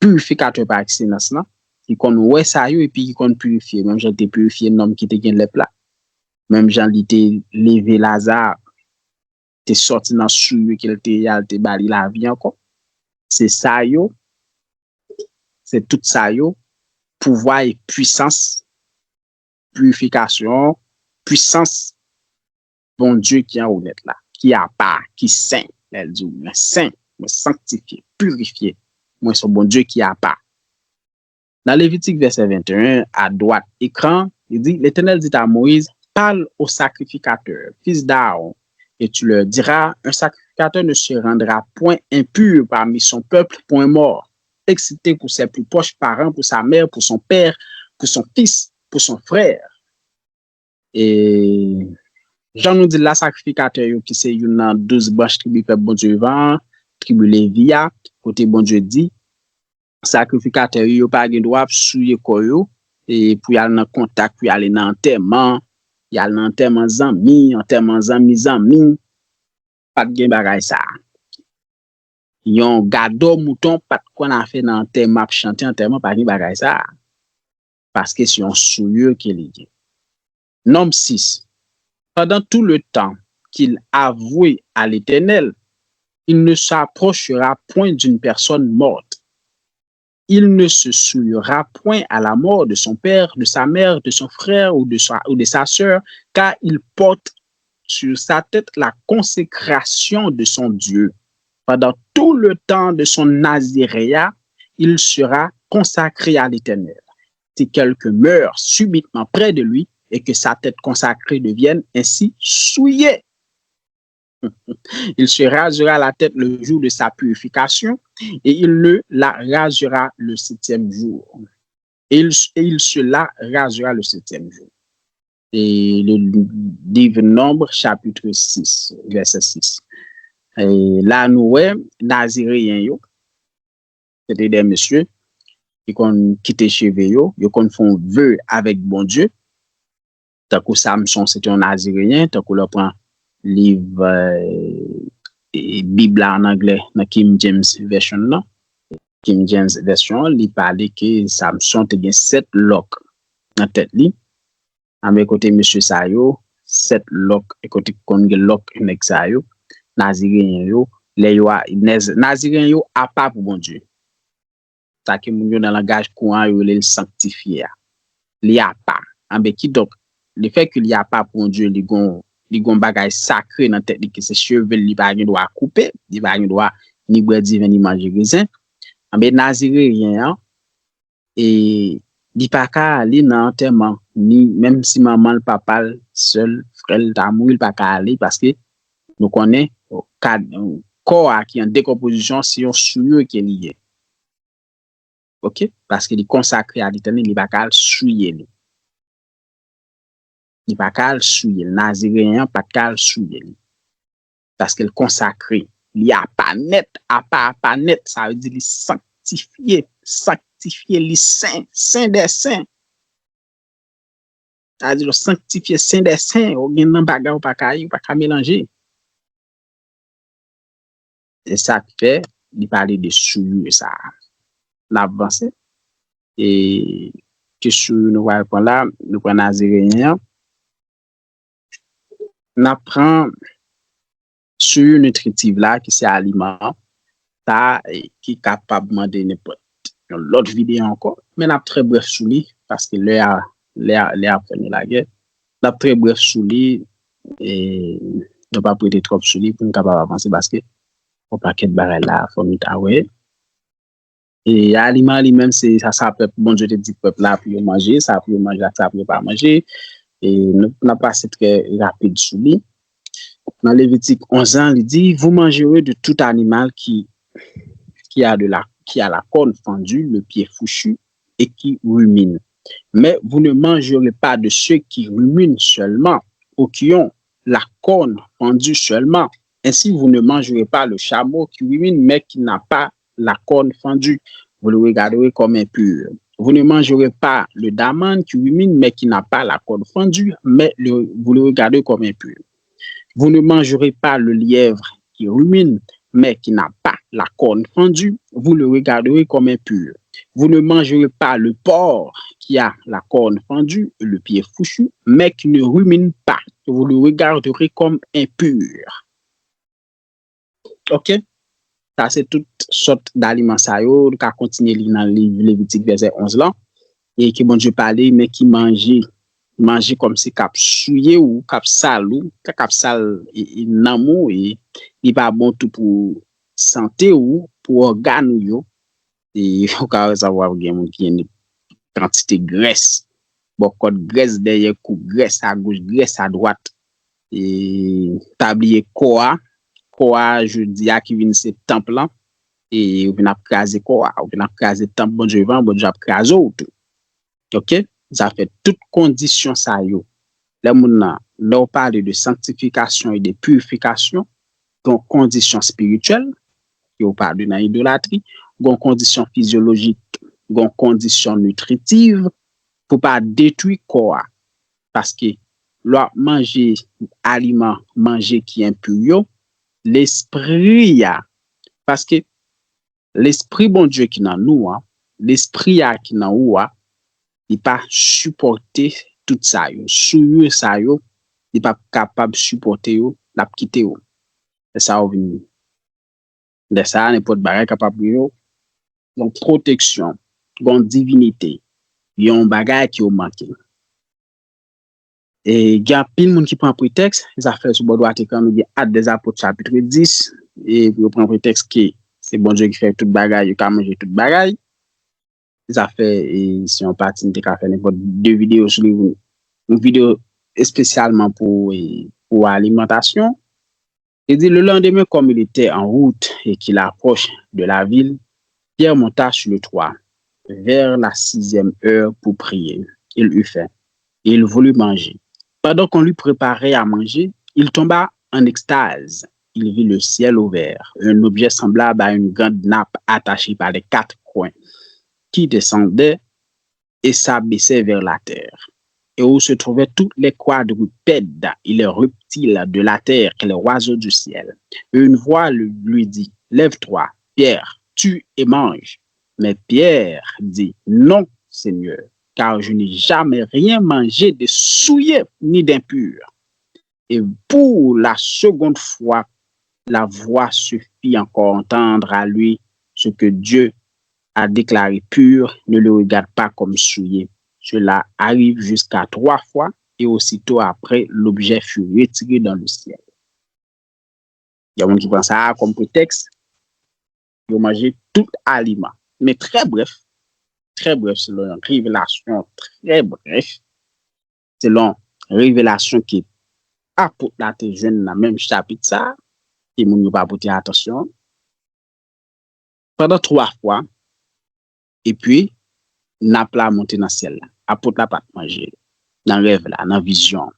pirifikatè pa ekselans lan, ki konn wè sa yo epi ki konn pirifye. Menm jan l te pirifye nonm ki te gen lèp la, menm jan li te leve Laza, te sòti nan souillure ke l te ye a, l te ba li lavi ankò. Se sa yo, se tout sa yo, pouvwa e pwisans, pirifikasyon, pwisans Bondye ki anwo nèt la, ki apa, ki sen. Lè l di w, mwen sen, mwen sanktifye, pirifye, mwen se yon Bondye ki apa. Dans Lévitique, verset vingt et un, à droite écran, il dit, L'Éternel dit à Moïse, parle au sacrificateur, fils d'Aaron, et tu leur diras, un sacrificateur ne se rendra point impur parmi son peuple pour un mort, excepté pour ses plus proches parents, pour sa mère, pour son père, pour son fils, pour son frère. E jan nou di l la, sakrifikatè yo ki se youn nan douz branch tribi pèp Bondye vivan an, tribi Levi a, kote Bondye di, sakrifikatè yo, yo pa gen dwa ap souye kò yo, e pou y al nan kontak, pou y ale nan antèman, Y al nan antèman zanmi, antèman zanmi zanmi. Pa t gen bagay sa. Yon gadò mouton pa t konn afè nan antèman, ap chante antèman, pa gen bagay sa. Paske se yon souillure ke li ye. Nonm sis. Pendant tout le temps qu'il a voué à l'Éternel, il ne s'approchera point d'une personne morte. Il ne se souillera point à la mort de son père, de sa mère, de son frère ou de sa, ou de sa sœur, car il porte sur sa tête la consécration de son Dieu. Pendant tout le temps de son naziréa, il sera consacré à l'Éternel. Si quelqu'un meurt subitement près de lui et que sa tête consacrée devienne ainsi souillée, il se rasera la tête le jour de sa purification et il ne la rasera le septième jour. Et il, et il se la rasera le septième jour. E le livre Nombre, chapitre six, verset six. E la nou wè, Nazireyen yo, se te de mesye ki konn kite cheve yo, yo konn fè yon ve avèk Bondye. Tankou Samson, se te yon Nazireyen, tankou lè w pran liv, e, Bib la an anglè, nan King James Version nan. King James Version, li pale ke Samson te gen sèt lòk nan tèt li. Anben kote mesye sa yo, sèt lòk, e kote konn gen lòk nèg sa yo, Nazireyen yo, lè yo a, nèz-, Nazireyen yo apa pou Bondye. Sa ke moun yo nan langaj kouran yo rele l sanktifye a. Li apa. Anben kidonk, lefètke li apa pou Bondye, li gon, li gon bagay sakre nan tèt li ke se cheve l, li pa gen dwa koupe, li pa gen dwa ni bwè diven ni manje rezen. Anben Nazireyen an, e li pa ka ale nan antèman, ni menm si manman l, papa l, sè l, frè l ta mouri, li pa ka ale paske nou konnen kad, kò a ki an dekonpozisyon, se yon souillure ke li ye. Ok? Paske li konsakre a Letènèl, li pa ka al souye li. Li pa ka al souye li. Nazireyen an pa t ka al souye li. Paske l konsakre. Li apa nèt, apa, apa nèt. Sa vle di li sanktifye, sanktifye, li sen, sen dè sen. Sa vle di lè w sanktifye, sen dè sen, ou gen nan bagay ou pa ka, ou pa ka melanje. E sa k fè li pale de souillure sa a. N ap vanse. E ke souillure nou pral pran la, nou pran Nazireyen an. N ap pran souillure nutritive la, ki se aliman an. Sa, e, ki kapab mande nenpòt yon lòt videyo ankò. Men n ap trè brèf sou li, paske lè a, lè a, lè a ap fè nou lagè. N ap trè brèf sou li, e nou p ap rete twòp sou li pou n kapab avanse, paske yon pakèt bagay la, fò nou ta wè. E aliman li menm, se sa, sa pèp, Bondye te di pèp la pou yo manje, sa pou yo manje ak sa pou yo pa manje. E nou, n ap pase trè rapid sou li. Nan Levitik onz lan, li di, Vous mangerez de tout animal qui, qui a de la, qui a la corne fendue, le pied fourchu et qui rumine. Mais vous ne mangerez pas de ceux qui ruminent seulement, ou qui ont la corne fendue seulement. Ainsi, vous ne mangerez pas le chameau qui rumine, mais qui n'a pas la corne fendue. Vous le regarderez comme impur. Vous ne mangerez pas le daman qui rumine, mais qui n'a pas la corne fendue, mais le, vous le regarderez comme impur. Vous ne mangerez pas le lièvre qui rumine, mais qui n'a pas la corne fendue, vous le regarderez comme impur. Vous ne mangerez pas le porc qui a la corne fendue, le pied fourchu, mais qui ne rumine pas, vous le regarderez comme impur. Ok? Sa se tout sòt daliman sa yo. Nou ka kontinye li nan liv Levitik vèsè onz lan. E ke Bondye pale, men ki manje, manje kòmsi k ap souye w, k ap sal ou, k ap sal, e, e, nanm ou, e li pa bon tou pou sante ou, pou ògàn ou yo. E ou ka resevwa gen moun ki gen kantite grès, bòkòt grès, dèyè kou grès, agoch grès, adwat. E pa bliye kò a, kò a jodi a ki vin se tanp lan, e ou vin ap kraze kò a, ou vin ap kraze tanp Bondye vivan, Bondye ap kraze w tou. Ok? Sa fè tout kondisyon sa yo. Lè moun nan, lè w pale de sanktifikasyon e de pirifikasyon, gen yon kondisyon espirityèl, ke w pale nan idolatri, gen yon kondisyon fizyolojik, gen yon kondisyon nitritiv, pou pa detwi kò a. Paske lè w ap manje aliman, manje ki enpi yo, lespri a, paske lespri Bondye ki nan nou an, lespri a ki nan ou a, li pa sipòte tout sa yo. Souillure sa yo, li p ap kapab sipòte yo, l ap kite yo. E sa yo vin. Lè sa a, nenpòt bagay kapab gen yon, yon pwoteksyon, yon divinite, yon bagay ki yo manke. E gen anpil moun ki pran pretèks, zafè sou bò dwat ekran nou gen Actes des Apôtres chapitre dix, e pou yo pran pretèks ke se Bondye ki fè tout bagay, yo ka manje tout bagay. Zafè, e, se yon pati m te ka fè nenpòt de videyo sou li, yon videyo espesyalman pou, e, pou alimantasyon. Il dit, le lendemain, comme il était en route et qu'il approche de la ville, Pierre monta sur le toit vers la sixième heure pour prier. Il eut faim et il voulut manger. Pendant qu'on lui préparait à manger, il tomba en extase. Il vit le ciel ouvert, un objet semblable à une grande nappe attachée par les quatre coins, qui descendait et s'abaissait vers la terre, et où se trouvaient tous les quadrupèdes et les reptiles de la terre et les oiseaux du ciel. Et une voix lui, lui dit, lève-toi, Pierre, tue et mange. Mais Pierre dit, non, Seigneur, car je n'ai jamais rien mangé de souillé ni d'impur. Et pour la seconde fois, la voix se fit encore entendre à lui, ce que Dieu a déclaré pur, ne le regarde pas comme souillé. Cela arrive jusqu'à trois fois, et aussitôt après, l'objet fut retiré dans le ciel. Gen moun ki pran sa a kòm pretèks, yo manje tout aliman. Men trè brèf, trè brèf, selon yon revelasyon trè brèf, selon revelasyon ke apot la te jwenn nan menm chapit sa a, ke moun yo pa pote atansyon, pandan twa fwa, epi nap la monte nan syèl la. Apot la pa t manje l nan rèv la, nan vizyon an.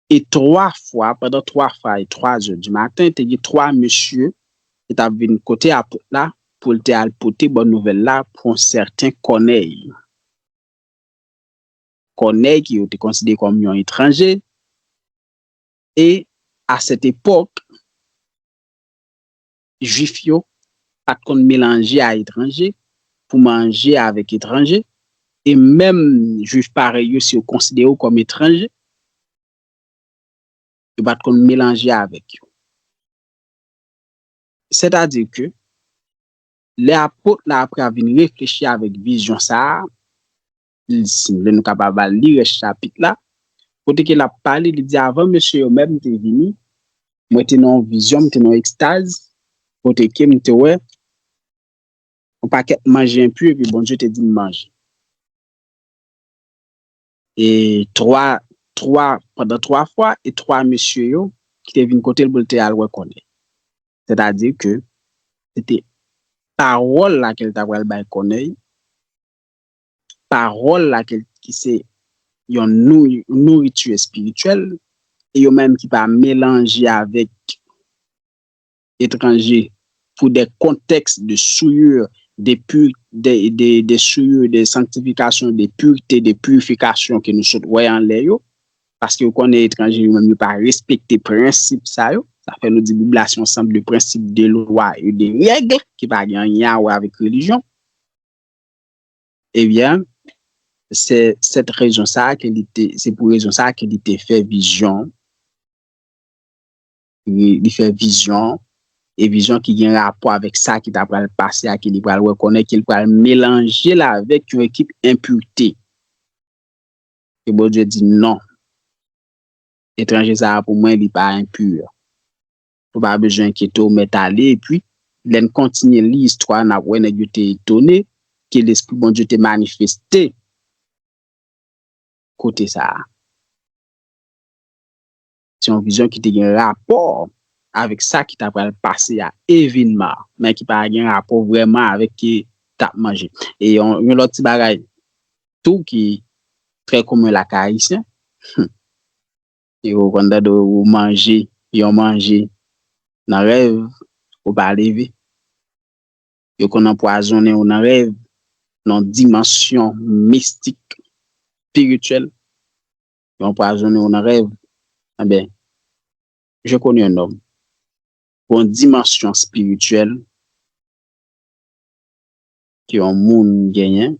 E twa fwa, pandan twa fwa e twa zè di maten, te gen twa mesye ki t ap vin kote apot la pou l te al pote bòn nouvèl la pou yon sèten Kònèy. Kònèy, ke yo te konsidere kòm yon etranje. E a sèt epòk, Jwif yo pa t konn melanje a etranje pou manje avèk etranje. E menm Jwif parèy yo, si yo konsidere w kòm etranje, yo pa t konn melanje avèk yo. Sètadi ke lè apot la apre a vin reflechi avèk vizyon sa a, si nou vle, nou kapab al li rès chapit la, kote ke l ap pale, li di, avan mesye yo menm te vini, mwen te nan yon vizyon, m te nan yon ekstaz, kote ke m te wè yon pakèt manje enpi, epi Bondye te di m manje. E twa, twa, pandan twa fwa, e twa mesye yo ki te vin kote l pou l te al wè Kònèy. Sètadi ke se te pawòl la ke l ta pral bay Kònèy, pawòl la ke, ki se yon nou-, nouriti espirityèl, e yo menm ki pa melanje avèk etranje pou de kontèks de souillure, de pu-, de, de, de souillure, de sanktifikasyon, de purite, de pirifikasyon ke nou sot wè anlè yo, paske yo konnen etranje yo menm yo pa respekte prensip sa yo. Sa fè nou di Bib la se yon sanm de prensip, de lwa e de règ ki pa gen anyen a wè avèk relijyon. Ebyen, se sèt rezon sa a ke li te, se pou rezon sa a ke li te fè vizyon, li, li fè vizyon, e vizyon ki gen rapò avèk sa ki ta pral pase a, ke li pral wè Kònèy, ke li pral melanje l avèk yon ekip enpite. E Bondye di non. Etranje sa a pou mwen, li pa enpi. Ou pa bezwen enkyete w, mèt ale. Epi, lè n kontinye li istwa, n ap wè nèg yo te etone ke Lespri Bondye te manifeste kote sa a. Se yon vizyon ki te gen rapò avèk sa ki ta pral pase a, evenman, men ki pa gen rapò vrèman avèk ki t ap manje. E yon, yon lòt ti bagay tou ki trè komen lakay Ayisyen, e ou konn tande ou manje yon manje nan rèv, ou pa leve. Yo konn anpwazonnen w nan rèv, nan dimansyon mistik, espirityèl. yo anpwazonnen w nan rèv. Enben, je connais un homme. Gon dimansyon espirityèl ke yon moun genyen,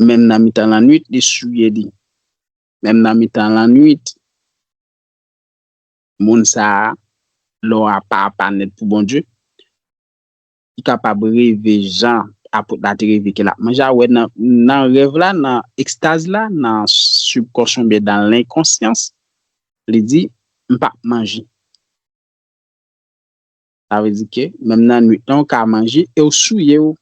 menm nan mitan lannwit, li souye li. Menm nan mitan lannwit, moun sa a, lè w apa apa nèt pou Bondye, li kapab reve jan apot la te reve ke l ap manje a. Ou wè nan, nan rèv la, nan ekstaz la, nan sibkonsyan oubyen nan lenkonsyans, li di, "M p ap manje." Sa vle di ke menm nan nwit lan, ou ka manje e w souye w.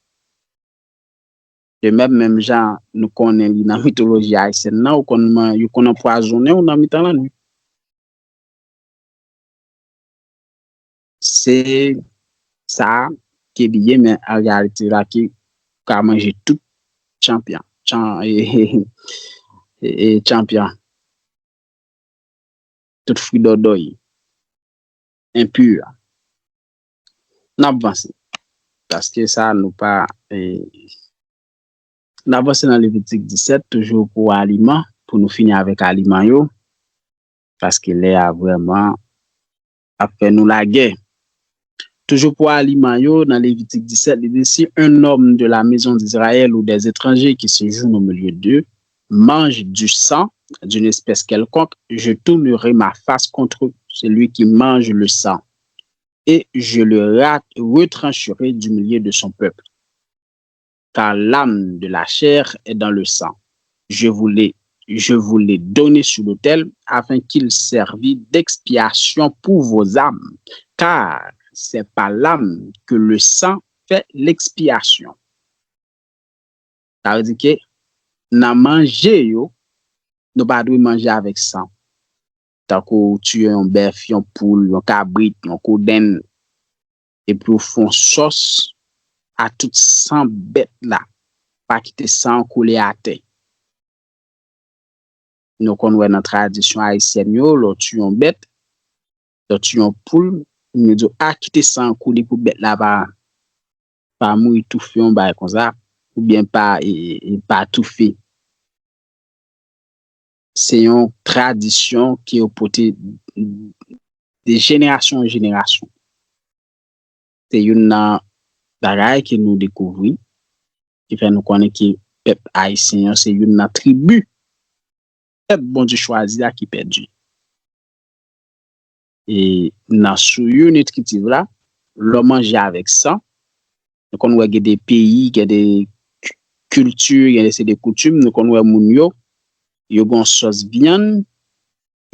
De menm, menm jan nou konnen li nan mitoloji ayisyèn nan, ou konn man-, yo konn anpwazonnen w nan mitan lannwit. Se sa ke li ye, men an reyalite la ke ou ka manje tout chanpyan, chan, e, e, e, e, chanpyan. Tout fri dòdòy, enpi. N ap vanse. Paske sa nou pa, e, n ap vanse nan Levitik disèt, toujou pou aliman, pou nou fini avèk aliman yo. Paske lè a vrèman ap fè nou lagè. Toujou pou aliman yo, nan Levitik disèt, li di, "Si un homme de la maison d'Israël ou des étrangers qui séjournent au milieu d'eux mange du sang d'une espèce quelconque, je tournerai ma face contre celui qui mange le sang, et je le ra-, retrancherai du milieu de son peuple. Car l'âme de la chair est dans le sang. Je vous l'ai, je vous l'ai donné sur l'autel afin qu'il servît d'expiation pour vos âmes, car c'est par l'âme que le sang fait l'expiation." Sa vle di ke nan manje yo, nou pa dwe manje avèk san. Tankou w tiye yon bèf, yon poul, yon kabrit, yon kodenn, epi w fè yon sòs a tout san bèt la. Pa kite san an koule atè. Nou konn wè nan tradisyon ayisyèn yo, lè w tiye yon bèt, lè w tiye yon poul, yo di w, "A, kite san an koule pou bèt la pa, pa mouri toufe," yon bagay konsa, oubyen pa, e, e, e pa toufe. Se yon tradisyon ke yo pote de jenerasyon an jenerasyon. Se youn nan bagay ke nou dekouvri, ki fè nou konnen ke pèp ayisyen an se youn nan tribi pèp Bondye chwazi a ki pèdi. E nan souillure nutritive la, lè w manje avèk san, nou konn wè gen de peyi, gen de ki-, kilti, gen de, se de koutim, nou konn wè moun yo, yo gen yon sòs vyann,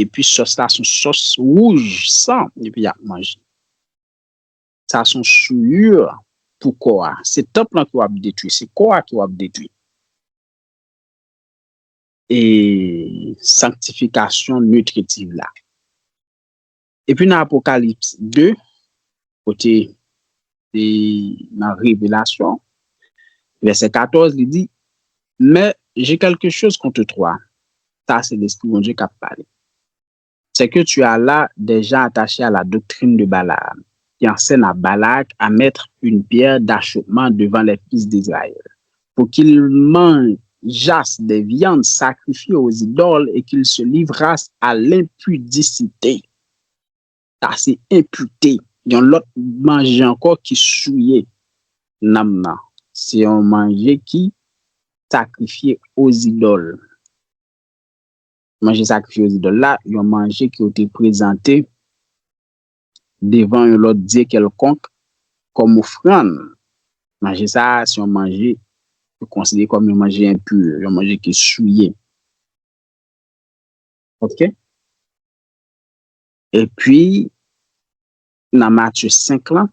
epi sòs la se yon sòs wouj san, epi y ap manje. Sa se yon souillure pou kò a. Se tanp lan ke w ap detwi, se kò a ke w ap detwi. E sanktifikasyon nitritiv la. Epi nan Apokalips de, kote, e nan Revelasyon, vèsè katòz, li di, "Mais j'ai quelque chose contre toi." Sa se Lespri Bondye k ap pale. "C'est que tu as là des gens attachés à la doctrine de Balaam, qui enseignent à Balak à mettre une pierre d'achoppement devant les fils d'Israël, pour qu'ils mangeassent des viandes sacrifiées aux idoles et qu'ils se livrassent à l'impudicité." Sa se enpite. Yon lòt manje ankò ki souye nanm nan. Se yon manje ki sakrifye ozidòl. Manje sakrifye ozidòl la, yon manje ke yo te prezante devan yon lòt dye kèlkonk kòm ofrann. Manje sa a, se yon manje yo konsidere kòm yon manje enpi, yon manje ki souye. Oke? Epi, nan Matye senk lan,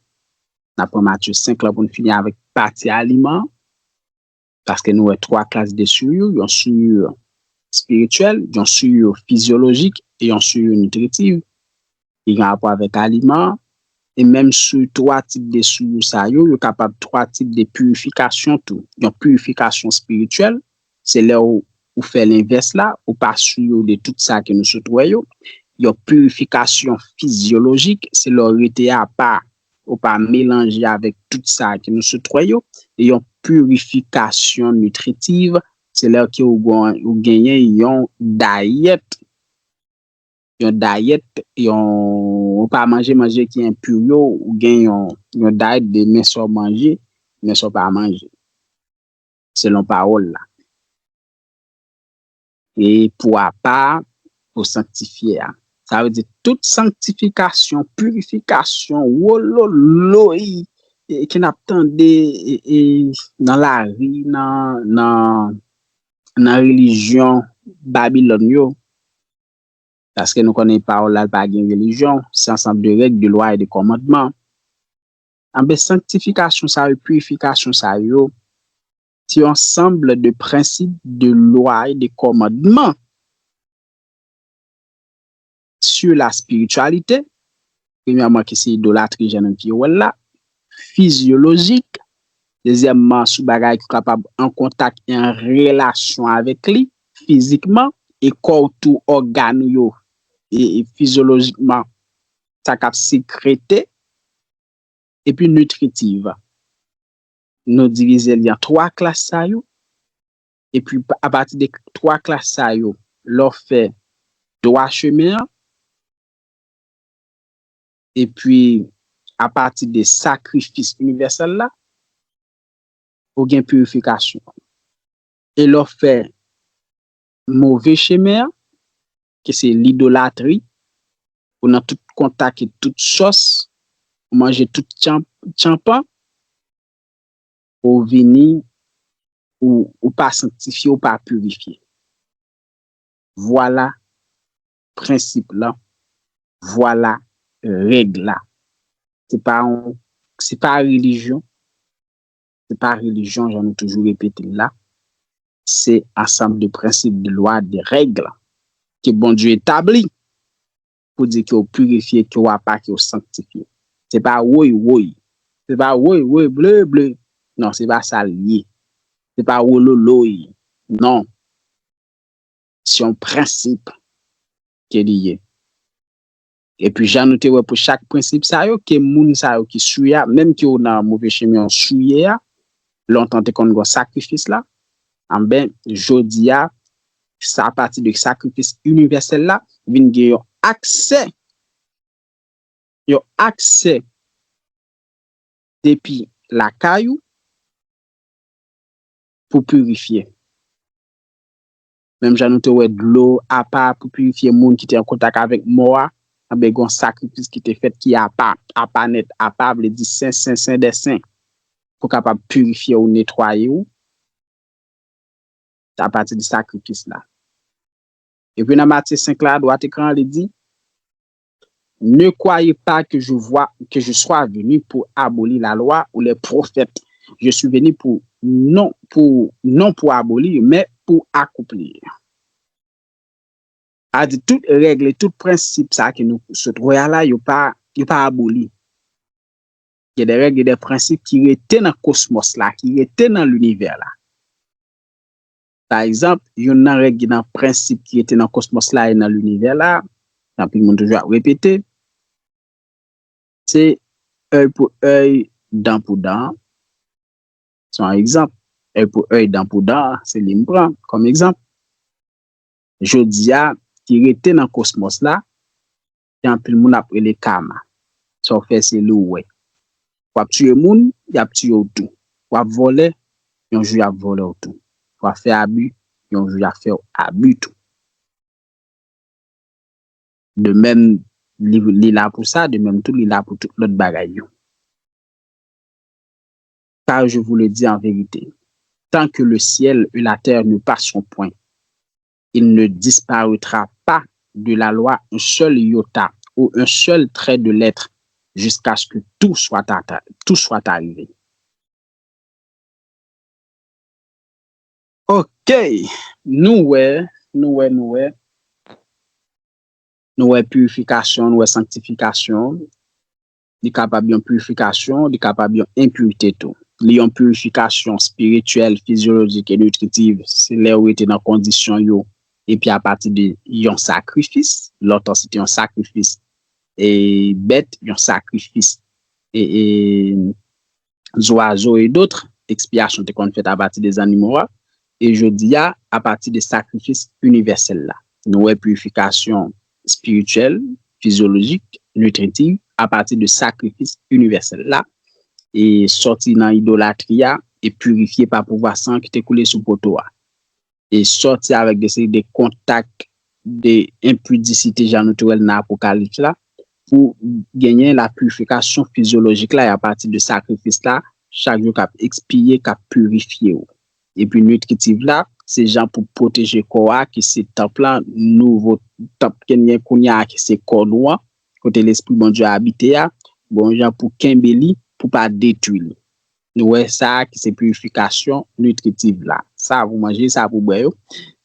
n ap pran Matye senk lan pou n fini avèk pati aliman an, paske nou wè twa klas de souillure, yon souillure espirityèl, yon souillure fizyolojik e yon souillure nitritiv ki gen rapò avèk aliman an. E menm sou twa tip de souillure sa yo, yo kapab twa tip de pirifikasyon tou. Yon pirifikasyon espirityèl, se lè ou, ou fè lenvès la, ou pa souillure de tout sa ke nou sot wè yo. Yon pirifikasyon fizyolojik, se lè w rete apa, ou pa melanje avèk tout sa ke nou sot wè yo. E yon pirifikasyon nitritiv, se lè ke ou gon- ou genyen yon dayèt, yon dayèt, yon, ou pa manje manje ki enpi yo, ou gen yon, yon dayèt de men sa w manje, men sa w pa manje, selon pawòl la. E pou apa, pou sanktifye a. Sa vle di tout sanktifikasyon, pirifikasyon, wololoy, e, ke n ap tande, e, e, nan lari, nan, nan, nan relijyon Babilòn yo. Paske nou konnen pawòl la, l pa gen relijyon, se ansanm de règ, de lwa e de kòmandman. Anben, sanktifikasyon sa yo, pirifikasyon sa yo, se yon ansanm de prensip, de lwa e de kòmandman sur la spiritualité. Premyèman, ki se idolatri, jan nou te wè l la, fizyolojik. Dezyèmman, sou bagay ki kapab an kontak e an relasyon avèk li, fizikman, e kò w tou, ògàn ou yo, e, e fizyolojikman, sa k ap sekrete, epi nitritiv. Nou divize li an twa klas sa yo, epi pa- apati de twa klas sa yo, lè w fè dwa chemen an, epi apati de sakrifis inivèsèl la, ou gen pirifikasyon. E lè w fè move chemen an, ke se lidolatri, ou nan tout kontak e tout sòs, ou manje tout tyan- tyanpan, ou vini, ou, ou pa sanktifye, ou pa pirifye. Vwala prensip lan, vwala règ la. Se pa yon, se pa relijyon, se pa relijyon, jan nou toujou repete l la. Se ansanm de prensip, de lwa, de règ ke Bondye etabli pou di ke w pirifye, ke w apa, ke w sanktifye. Se pa woy woy. Se pa woy woy ble ble. Non, se pa sa l ye. Se pa wololoy. Non. Se yon prensip ke li ye. Epi jan nou te wè pou chak prensip sa yo, ke moun sa yo ki souye a, menm ke w nan move chemen w souye a, lontan te konn gen sakrifis la, anben, jodi a, sa apati de sakrifis inivèsèl la, vin gen yon aksè, yon aksè depi lakay ou pou pirifye. Menm jan nou te wè dlo apa pou pirifye moun ki te an kontak avèk mò a, anben, gen yon sakrifis ki te fèt ki apa, apa nèt, apa vle di sen, sen, sen dè sen, pou kapab pirifye ou, netwaye ou, apati de sakrifis la. Epi nan Matye senk la, dwat ekran an, li di, Ne croyez pas que je vois, que je sois venu pour abolir la loi ou les prophètes. Je suis venu pour non, pour, non pour abolir, mais pour accomplir. A di tout règ e tout prensip sa ke nou sot wè a la, yo pa, yo pa aboli. Gen de règ e de prensip ki rete nan kosmos la, ki rete nan linivè la. Pa egzanp, youn nan règ ki nan prensip ki rete nan kosmos la e nan linivè la, anpil moun toujou ap repete, se èy pou èy, dan pou dan. Se yon egzanp. Èy pou èy, dan pou dan, se li m pran kòm egzanp. Jodi a, ki rete nan kosmos la, gen anpil moun ap rele kama. Sa w fè, se li w wè. W ap tiye moun, y ap tiye w tou. W ap vòlè, yon jou y ap vòlè w tou. W ap fè abi, yon jou y ap fè w abi tou. De menm, li, li la pou sa, de menm tou, li la pou tout lòt bagay yo. Car je vous le dis en vérité, tant que le ciel et la terre ne passeront point, il ne disparaîtra pas de la loi un seul iota ou un seul trait de lettre jusqu'à ce que tout soit, atta- tout soit arrivé. Ok, nou wè, nou wè, nou wè. Nou wè pirifikasyon, nou wè sanktifikasyon. Li kapab yon pirifikasyon, li kapab yon enpirite tou. Li yon pirifikasyon espirityèl, fizyolojik e nitritiv. Se lè ou rete nan kondisyon yo, epi apati de yon sakrifis, lontan se te yon sakrifis e bèt, yon sakrifis e, e zwazo e dòt, ekspyasyon te konn fèt apati de zannimo a. E jodi a, apati de sakrifis inivèsèl la, nou wè pirifikasyon espirityèl, fizyolojik, nitritiv, apati de sakrifis inivèsèl la, e sòti nan idolatri a, e pirifye pa pouvwa san ki te koule sou poto a. E sòti avèk de seri de kontak de enpidisite, jan nou te wè l nan Apokalips la, pou genyen la purifikasyon fizyolojik la, e apati de sakrifis la, chak jou k ap ekspiye, k ap pirifye w. Epi nitritiv la, se jan pou pwoteje kò a, ki se tanp lan, nouvo tanp ke n gen kounye a, ki se kò nou an, kote Lespri Bondye abite a, bon jan pou kenbe li, pou pa detwi li. Nou wè sa a ki se purifikasyon nitritiv la. Sa pou manje, sa pou bwè yo.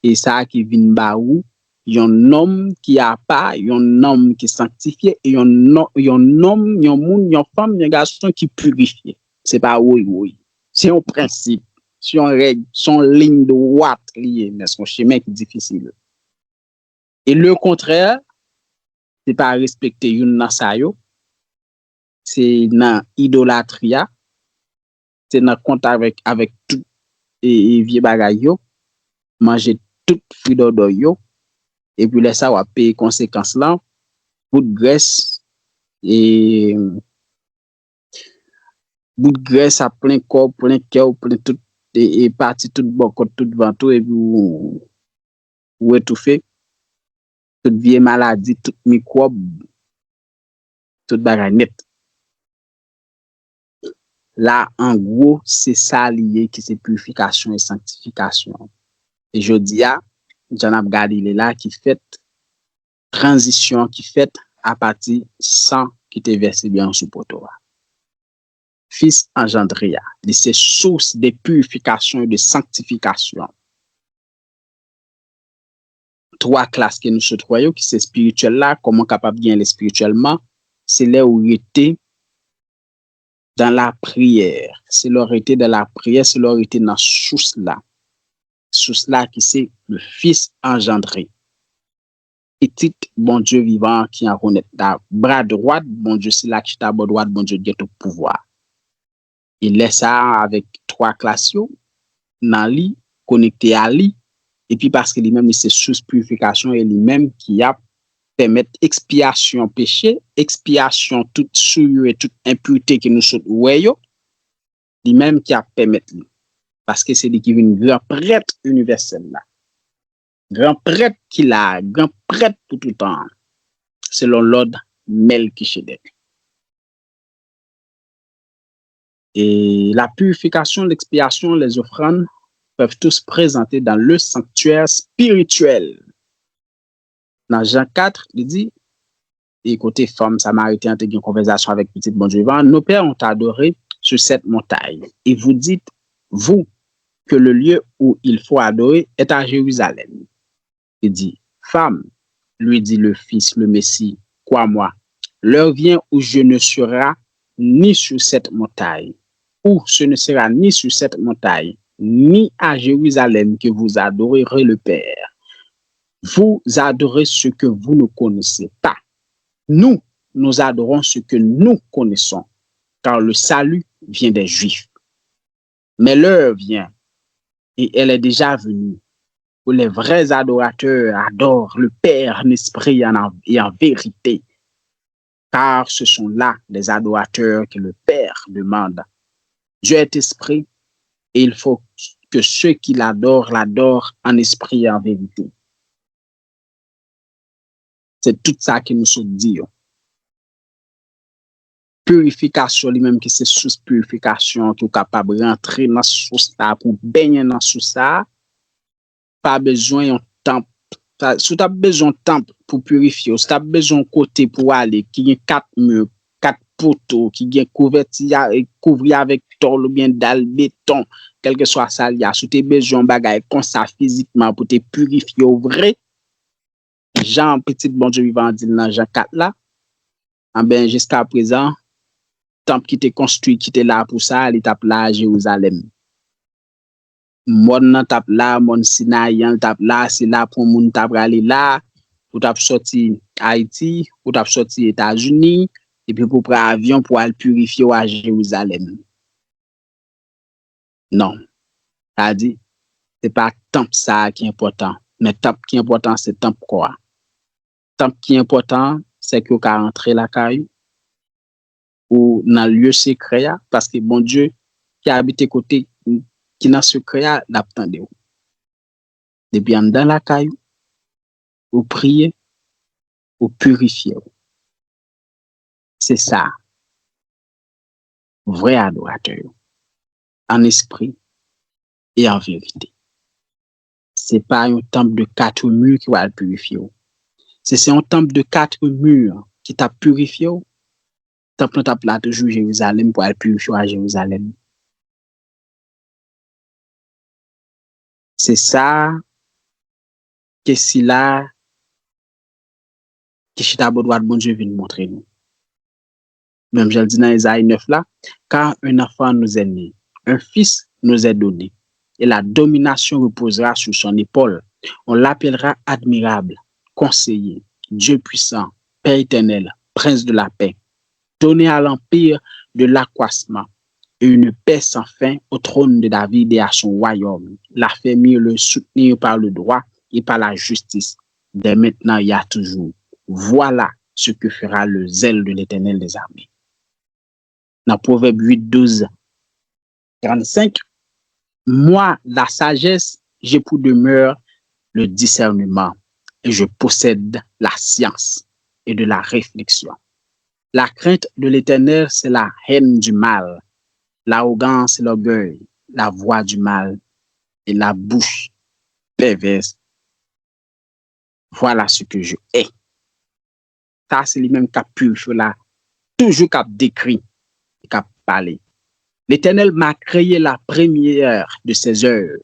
E sa a ki vin ba ou yon nonm ki apa, yon nonm ki sanktifye, e yon non, yon nonm, yon moun, yon fanm, yon gason ki pirifye. Se pa woy woy. Se yon prensip, se yon règ, se yon liy dwat li ye, men se yon chemen ki difisil. E le kontrè, se pa respekte youn nan sa yo, se nan idolatri a, se nan kont avèk, avèk tout e, e vye bagay yo, manje tout fridòdòy yo, epi lè sa w ap peye konsekans lan, bout grès, e bout grès ap plen kò w, plen kè w, plen tout e, e pati tout bò kòt, tout vant ou, epi w, w etoufe, tout vye maladi, tout mikwòb, tout bagay nèt. La, an gwo, se sa li ye ki se pirifikasyon e sanktifikasyon. E jodi a, jan n ap gade li la ki fèt, tranzisyon ki fèt apati san ki te vèse byen sou poto a. Fis anjandre a, li se sous de purifikasyon e de sanktifikasyon. Twa klas ke nou sot wè yo, ki se espirityèl la, kòman w kapab gen l espirityèlman, se lè ou rete dans la prière. Se lè w rete dans la prière, se lè w rete nan sous la. Sous la ki se le Fils engendré. Pitit Bondye vivan an ki an wonèt la. Bra dwat Bondye, sila ki chita bò dwat Bondye ki gen tout pouvwa. E lè sa a, avèk twa klas yo, nan li, konekte a li, epi paske li menm li se sous pirifikasyon, e li menm ki ap pèmèt ekspyasyon peche, ekspyasyon tout souillure, tout enpirite ke nou sot wè yo, li menm ki ap pèmèt li. Paske se li ki vin gran prèt inivèsèl la. Gran prèt ki la, gran prèt pou toutan an, selon lòd Mèlkichedèk. Et la purification, l'expiation, les offrandes peuvent tous présenter dans le sanctuaire spirituel. Nan Jan kat, li di, e kote fanm Samariten an te gen konvèsasyon avèk Pitit Bondye vivan, nos pères ont adoré sur cette montagne. Et vous dites, vous, que le lieu où il faut adorer est à Jérusalem. Il dit, femme, lui dit le Fils, le Messie, crois-moi, l'heure vient où je ne sera ni sur cette montagne, où ce ne sera ni sur cette montagne, ni à Jérusalem que vous adorerez le Père. Vous adorez ce que vous ne connaissez pas. Nous, nous adorons ce que nous connaissons, car le salut vient des Juifs. Mais l'heure vient, et elle est déjà venue, où les vrais adorateurs adorent le Père en esprit et en, et en vérité, car ce sont là les adorateurs que le Père demande. Dieu est esprit, et il faut que ceux qui l'adorent l'adorent en esprit et en vérité. Se tout sa ke nou sot di yo. Purifikasyon li menm ki se sous purifikasyon, ki w kapab rantre nan sous la pou benyen nan sous sa, pa bezwen yon tanp. Sa, si w t ap bezwen yon tanp pou pirifye w, si w t ap bezwen yon kote pou w ale ki gen kat mi, kat poto, ki gen kouvèti a, kouvri avèk tòl oubyen dal beton, kèlkeswa sa l ye a, si w te bezwen yon bagay konsa fizikman pou te pirifye w vre, jan Pitit Bondye vivan an di l nan Jan kat la, anben, jiskaprezan, tanp ki te konstwi, ki te la pou sa, li t ap la a Jerizalèm. Mòn nan t ap la, mòn Sinayi an, li t ap la, se la pou yon moun ta prale la, ou t ap sòti Ayiti, ou t ap sòti Etazini, epi pou pran avyon pou al pirifye w a Jerizalèm. Non. Sa di, Se pa tanp sa a ki enpòtan, men tanp ki enpòtan, se tanp kò a. Tanp ki enpòtan an, se ke w ka rantre lakay ou, ou nan lye sekrè a, paske Bondye ki abite kote ki nan sekrè a, l ap tande w. Depi anndan lakay ou, ou priye, ou pirifye w. Se sa, vrè adoratè yo, an espri e an verite. Se pa yon tanp de kat mi ki pral pirifye w. Si se yon tanp de kat mi ki t ap pirifye w, tanp lan t ap la toujou Jerizalèm pou al pirifye w a Jerizalèm. Se sa ke sila ki chita bò dwat Bondye vin montre nou. Menm jan l di nan Ezayi nèf la, car un enfant nous est né, un fils nous est donné, et la domination reposera sur son épaule. On l'appellera admirable, conseiller, Dieu puissant, Père éternel, prince de la paix. Donné à l'empire de l'accroissement et une paix sans fin au trône de David et à son royaume, l'affermir, le soutenir par le droit et par la justice, dès maintenant et à toujours. Voilà ce que fera le zèle de l'Éternel des armées. Nan Pwovèb uit, douz, trannsenk, moi, la sagesse, j'ai pour demeure le discernement, et je possède la science et de la réflexion. La crainte de l'Éternel, c'est la haine du mal, l'arrogance et l'orgueil, la voix du mal et la bouche perverse. Voilà ce que je hais. Sa se li menm k ap pirifye w la, toujou k ap dekri, k ap pale. L'Éternel m'a créé la première de ses œuvres,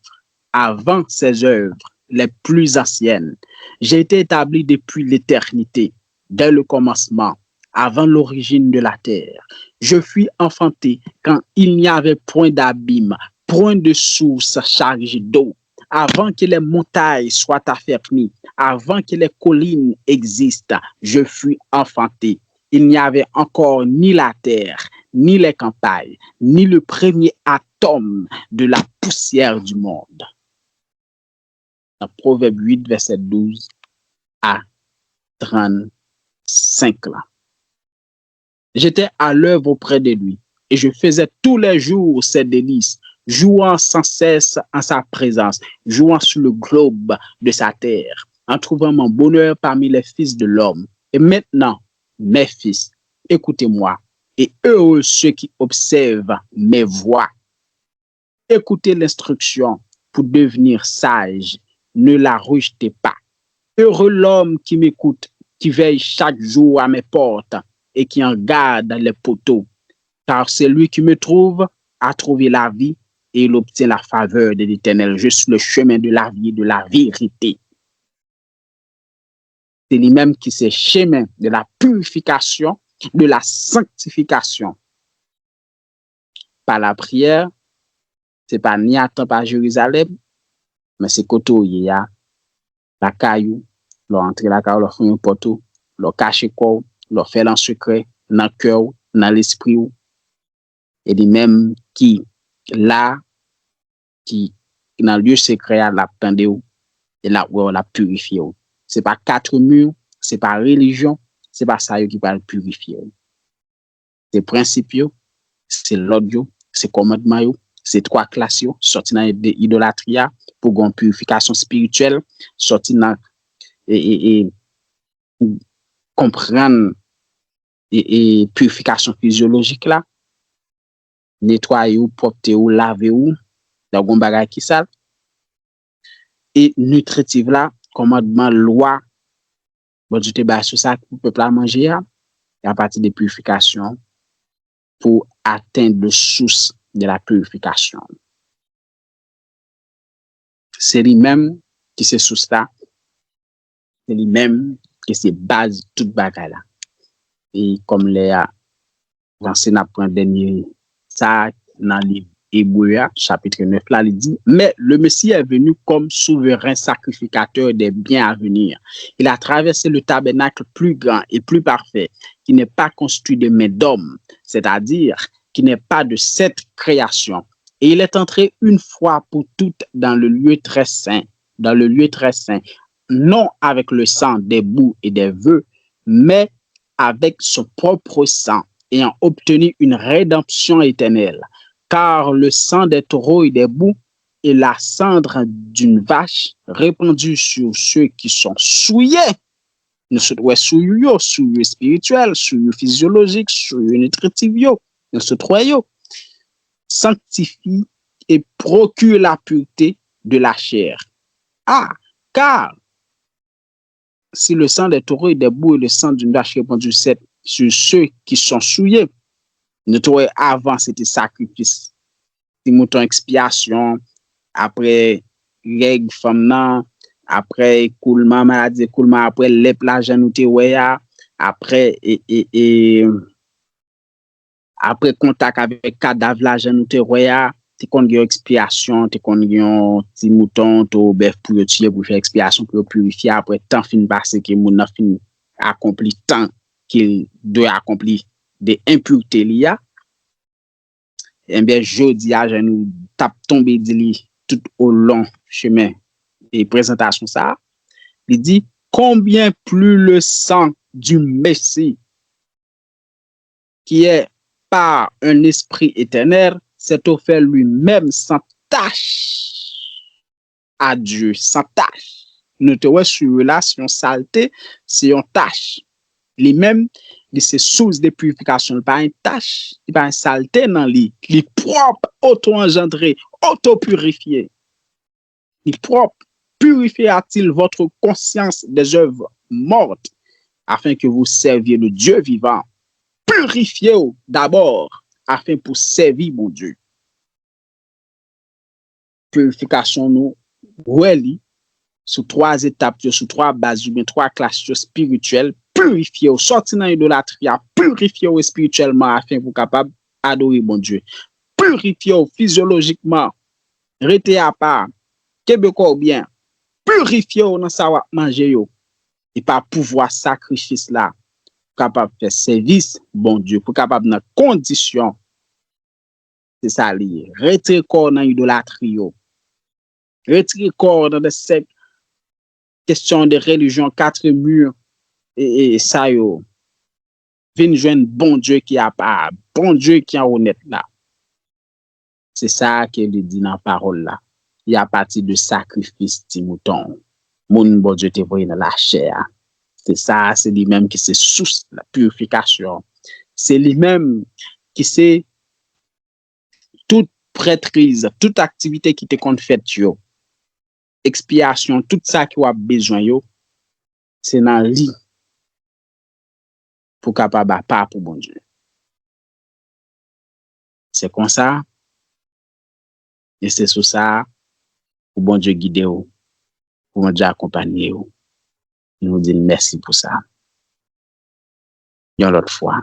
avant ses œuvres les plus anciennes. J'ai été établi depuis l'éternité, dès le commencement, avant l'origine de la terre. Je fus enfanté quand il n'y avait point d'abîme, point de source chargée d'eau, avant que les montagnes soient affermies, avant que les collines existent, je fus enfanté. Il n'y avait encore ni la terre, ni les campagnes, ni le premier atome de la poussière du monde. Nan Pwovèb uit, vèsè douz a trannsenk la. J'étais à l'œuvre auprès de lui, et je faisais tous les jours ses délices, jouant sans cesse en sa présence, jouant sur le globe de sa terre, en trouvant mon bonheur parmi les fils de l'homme. Et maintenant, mes fils, écoutez-moi, et heureux ceux qui observent mes voies. Écoutez l'instruction pour devenir sage, ne la rejetez pas. Heureux l'homme qui m'écoute, qui veille chaque jour à mes portes et qui en garde les poteaux. Car celui qui me trouve a trouvé la vie et il obtient la faveur de l'Éternel. Je suis le chemin de la vie et de la vérité. Se li menm ki se chemen de la purification, de la sanctification. Pa lapriyè, se pa ni a tanp a Jerizalèm, men se kote w ye a, lakay ou, lè w antre lakay ou, lè w fèmen pòt ou, lè w kache kò w, lè w fè l an sekrè, nan kè w, nan lespri w. E li menm ki la, ki nan lye sekrè a, l ap tande w, e l ap wè w, l ap pirifye w. Se pa kat mi, se pa relijyon, se pa sa yo ki pral pirifye w. Se prensip yo, se lòd yo, se kòmandman yo, se twa klas yo, sòti nan ide- idolatri a pou gen yon pirifikasyon espirityèl, sòti nan e, e, e, konprann e, e, pirifikasyon fizyolojik la, netwaye w, pwòpte w, lave w, lè w gen yon bagay ki sal, e nitritif la, kòmandman, lwa Bondye te bay sou sa pou pèp la manje a, e apati de pirifikasyon pou atteindre le source de la purification. Se li menm ki se sous la, se li menm ki se baz tout bagay la. E kòm lè a vanse, n ap pran dènye sa nan liv Ebre a, chapit nèf la, li di, mais le Messie est venu comme souverain sacrificateur des biens à venir. Il a traversé le tabernacle plus grand et plus parfait, qui n'est pas construit de main d'homme, c'est-à-dire qui n'est pas de cette création, Et il est entré une fois pour toutes dans le lieu très saint, dans le lieu très saint, non avec le sang des boucs et des vœux, mais avec son propre sang, ayant obtenu une rédemption éternelle. Car le sang des taureaux et des boucs et la cendre d'une vache répandue sur ceux qui sont souillés. Nou sot wè souillure yo, souillure espirityèl, souillure fizyolojik, souillure nitritif yo. Nou sot wè yo. Sanctifie et procure la pureté de la chair. Ah, car si le sang des taureaux et des boucs et le sang d'une vache répandue sur ceux qui sont souillés, nou te wè avan se te sakrifis ti mouton ekspyasyon, apre règ fanm nan, apre ekoulman, maladi ekoulman, apre lèp la jan nou te wè a, apre e, e, e, apre kontak avèk kadav la jan nou te wè a, te konn gen yon ekspyasyon, te konn gen yon ti mouton, towo, bèf pou yo tiye, pou yo fè ekspyasyon, pou yo pirifye, apre tan fin pase ke moun nan fin akonpli tan ke l dwe akonpli de enpirte li a. Ebyen, jodi a, jan nou t ap tonbe di li tout olon chemen e prezantasyon sa a, li di, combien plus le sang du Messie, qui est par un esprit éternel, s'est offert lui-même sans tache à Dieu, sans tache. Nou te wè souillure la, se yon salte, se yon tach. Li menm, li se source de purification. Li pa gen tach, li pa gen salte nan li. Li pwòp, oto anjandre, oto pirifye. Li pwòp. Purifiera-t-il votre conscience des œuvres mortes, afin que vous serviez le Dieu vivant? Pirifye w dabò, afin pou sèvi Bondye. Pirifikasyon nou wè li sou twa etap yo, sou twa baz yo, oubyen twa klas yo espirityèl, pirifye w, sòti nan idolatri a, pirifye w espirityèlman afin pou w kapab adore Bondye. Pirifye w fizyolojikman, rete apa, kenbe kò w byen, pirifye w nan sa w ap manje yo. E pa pouvwa sakrifis la, pou w kapab fè sèvis Bondye, pou w kapab nan kondisyon. Se sa li ye. Retire kò w nan idolatri yo. Retire kò w nan de sèk, kesyon de relijyon, quatre murs, e, e, e sa yo. Vin jwenn Bondye ki apa, Bondye ki anwo nèt la. Se sa ke li di nan pawòl la. E apati de sakrifis ti mouton, moun Bondye te voye nan lachè a. Se sa, se li menm ki se sous la pirifikasyon. Se li menm ki se tout prètriz, tout aktivite ki te konn fèt yo, ekspyasyon, tout sa ke w ap bezwen yo, se nan li pou kapab apa pou Bondye. Se konsa, e se sou sa pou Bondye gide w, pou Bondye akonpanye w. Nou di l mèsi pou sa. Yon lòt fwa.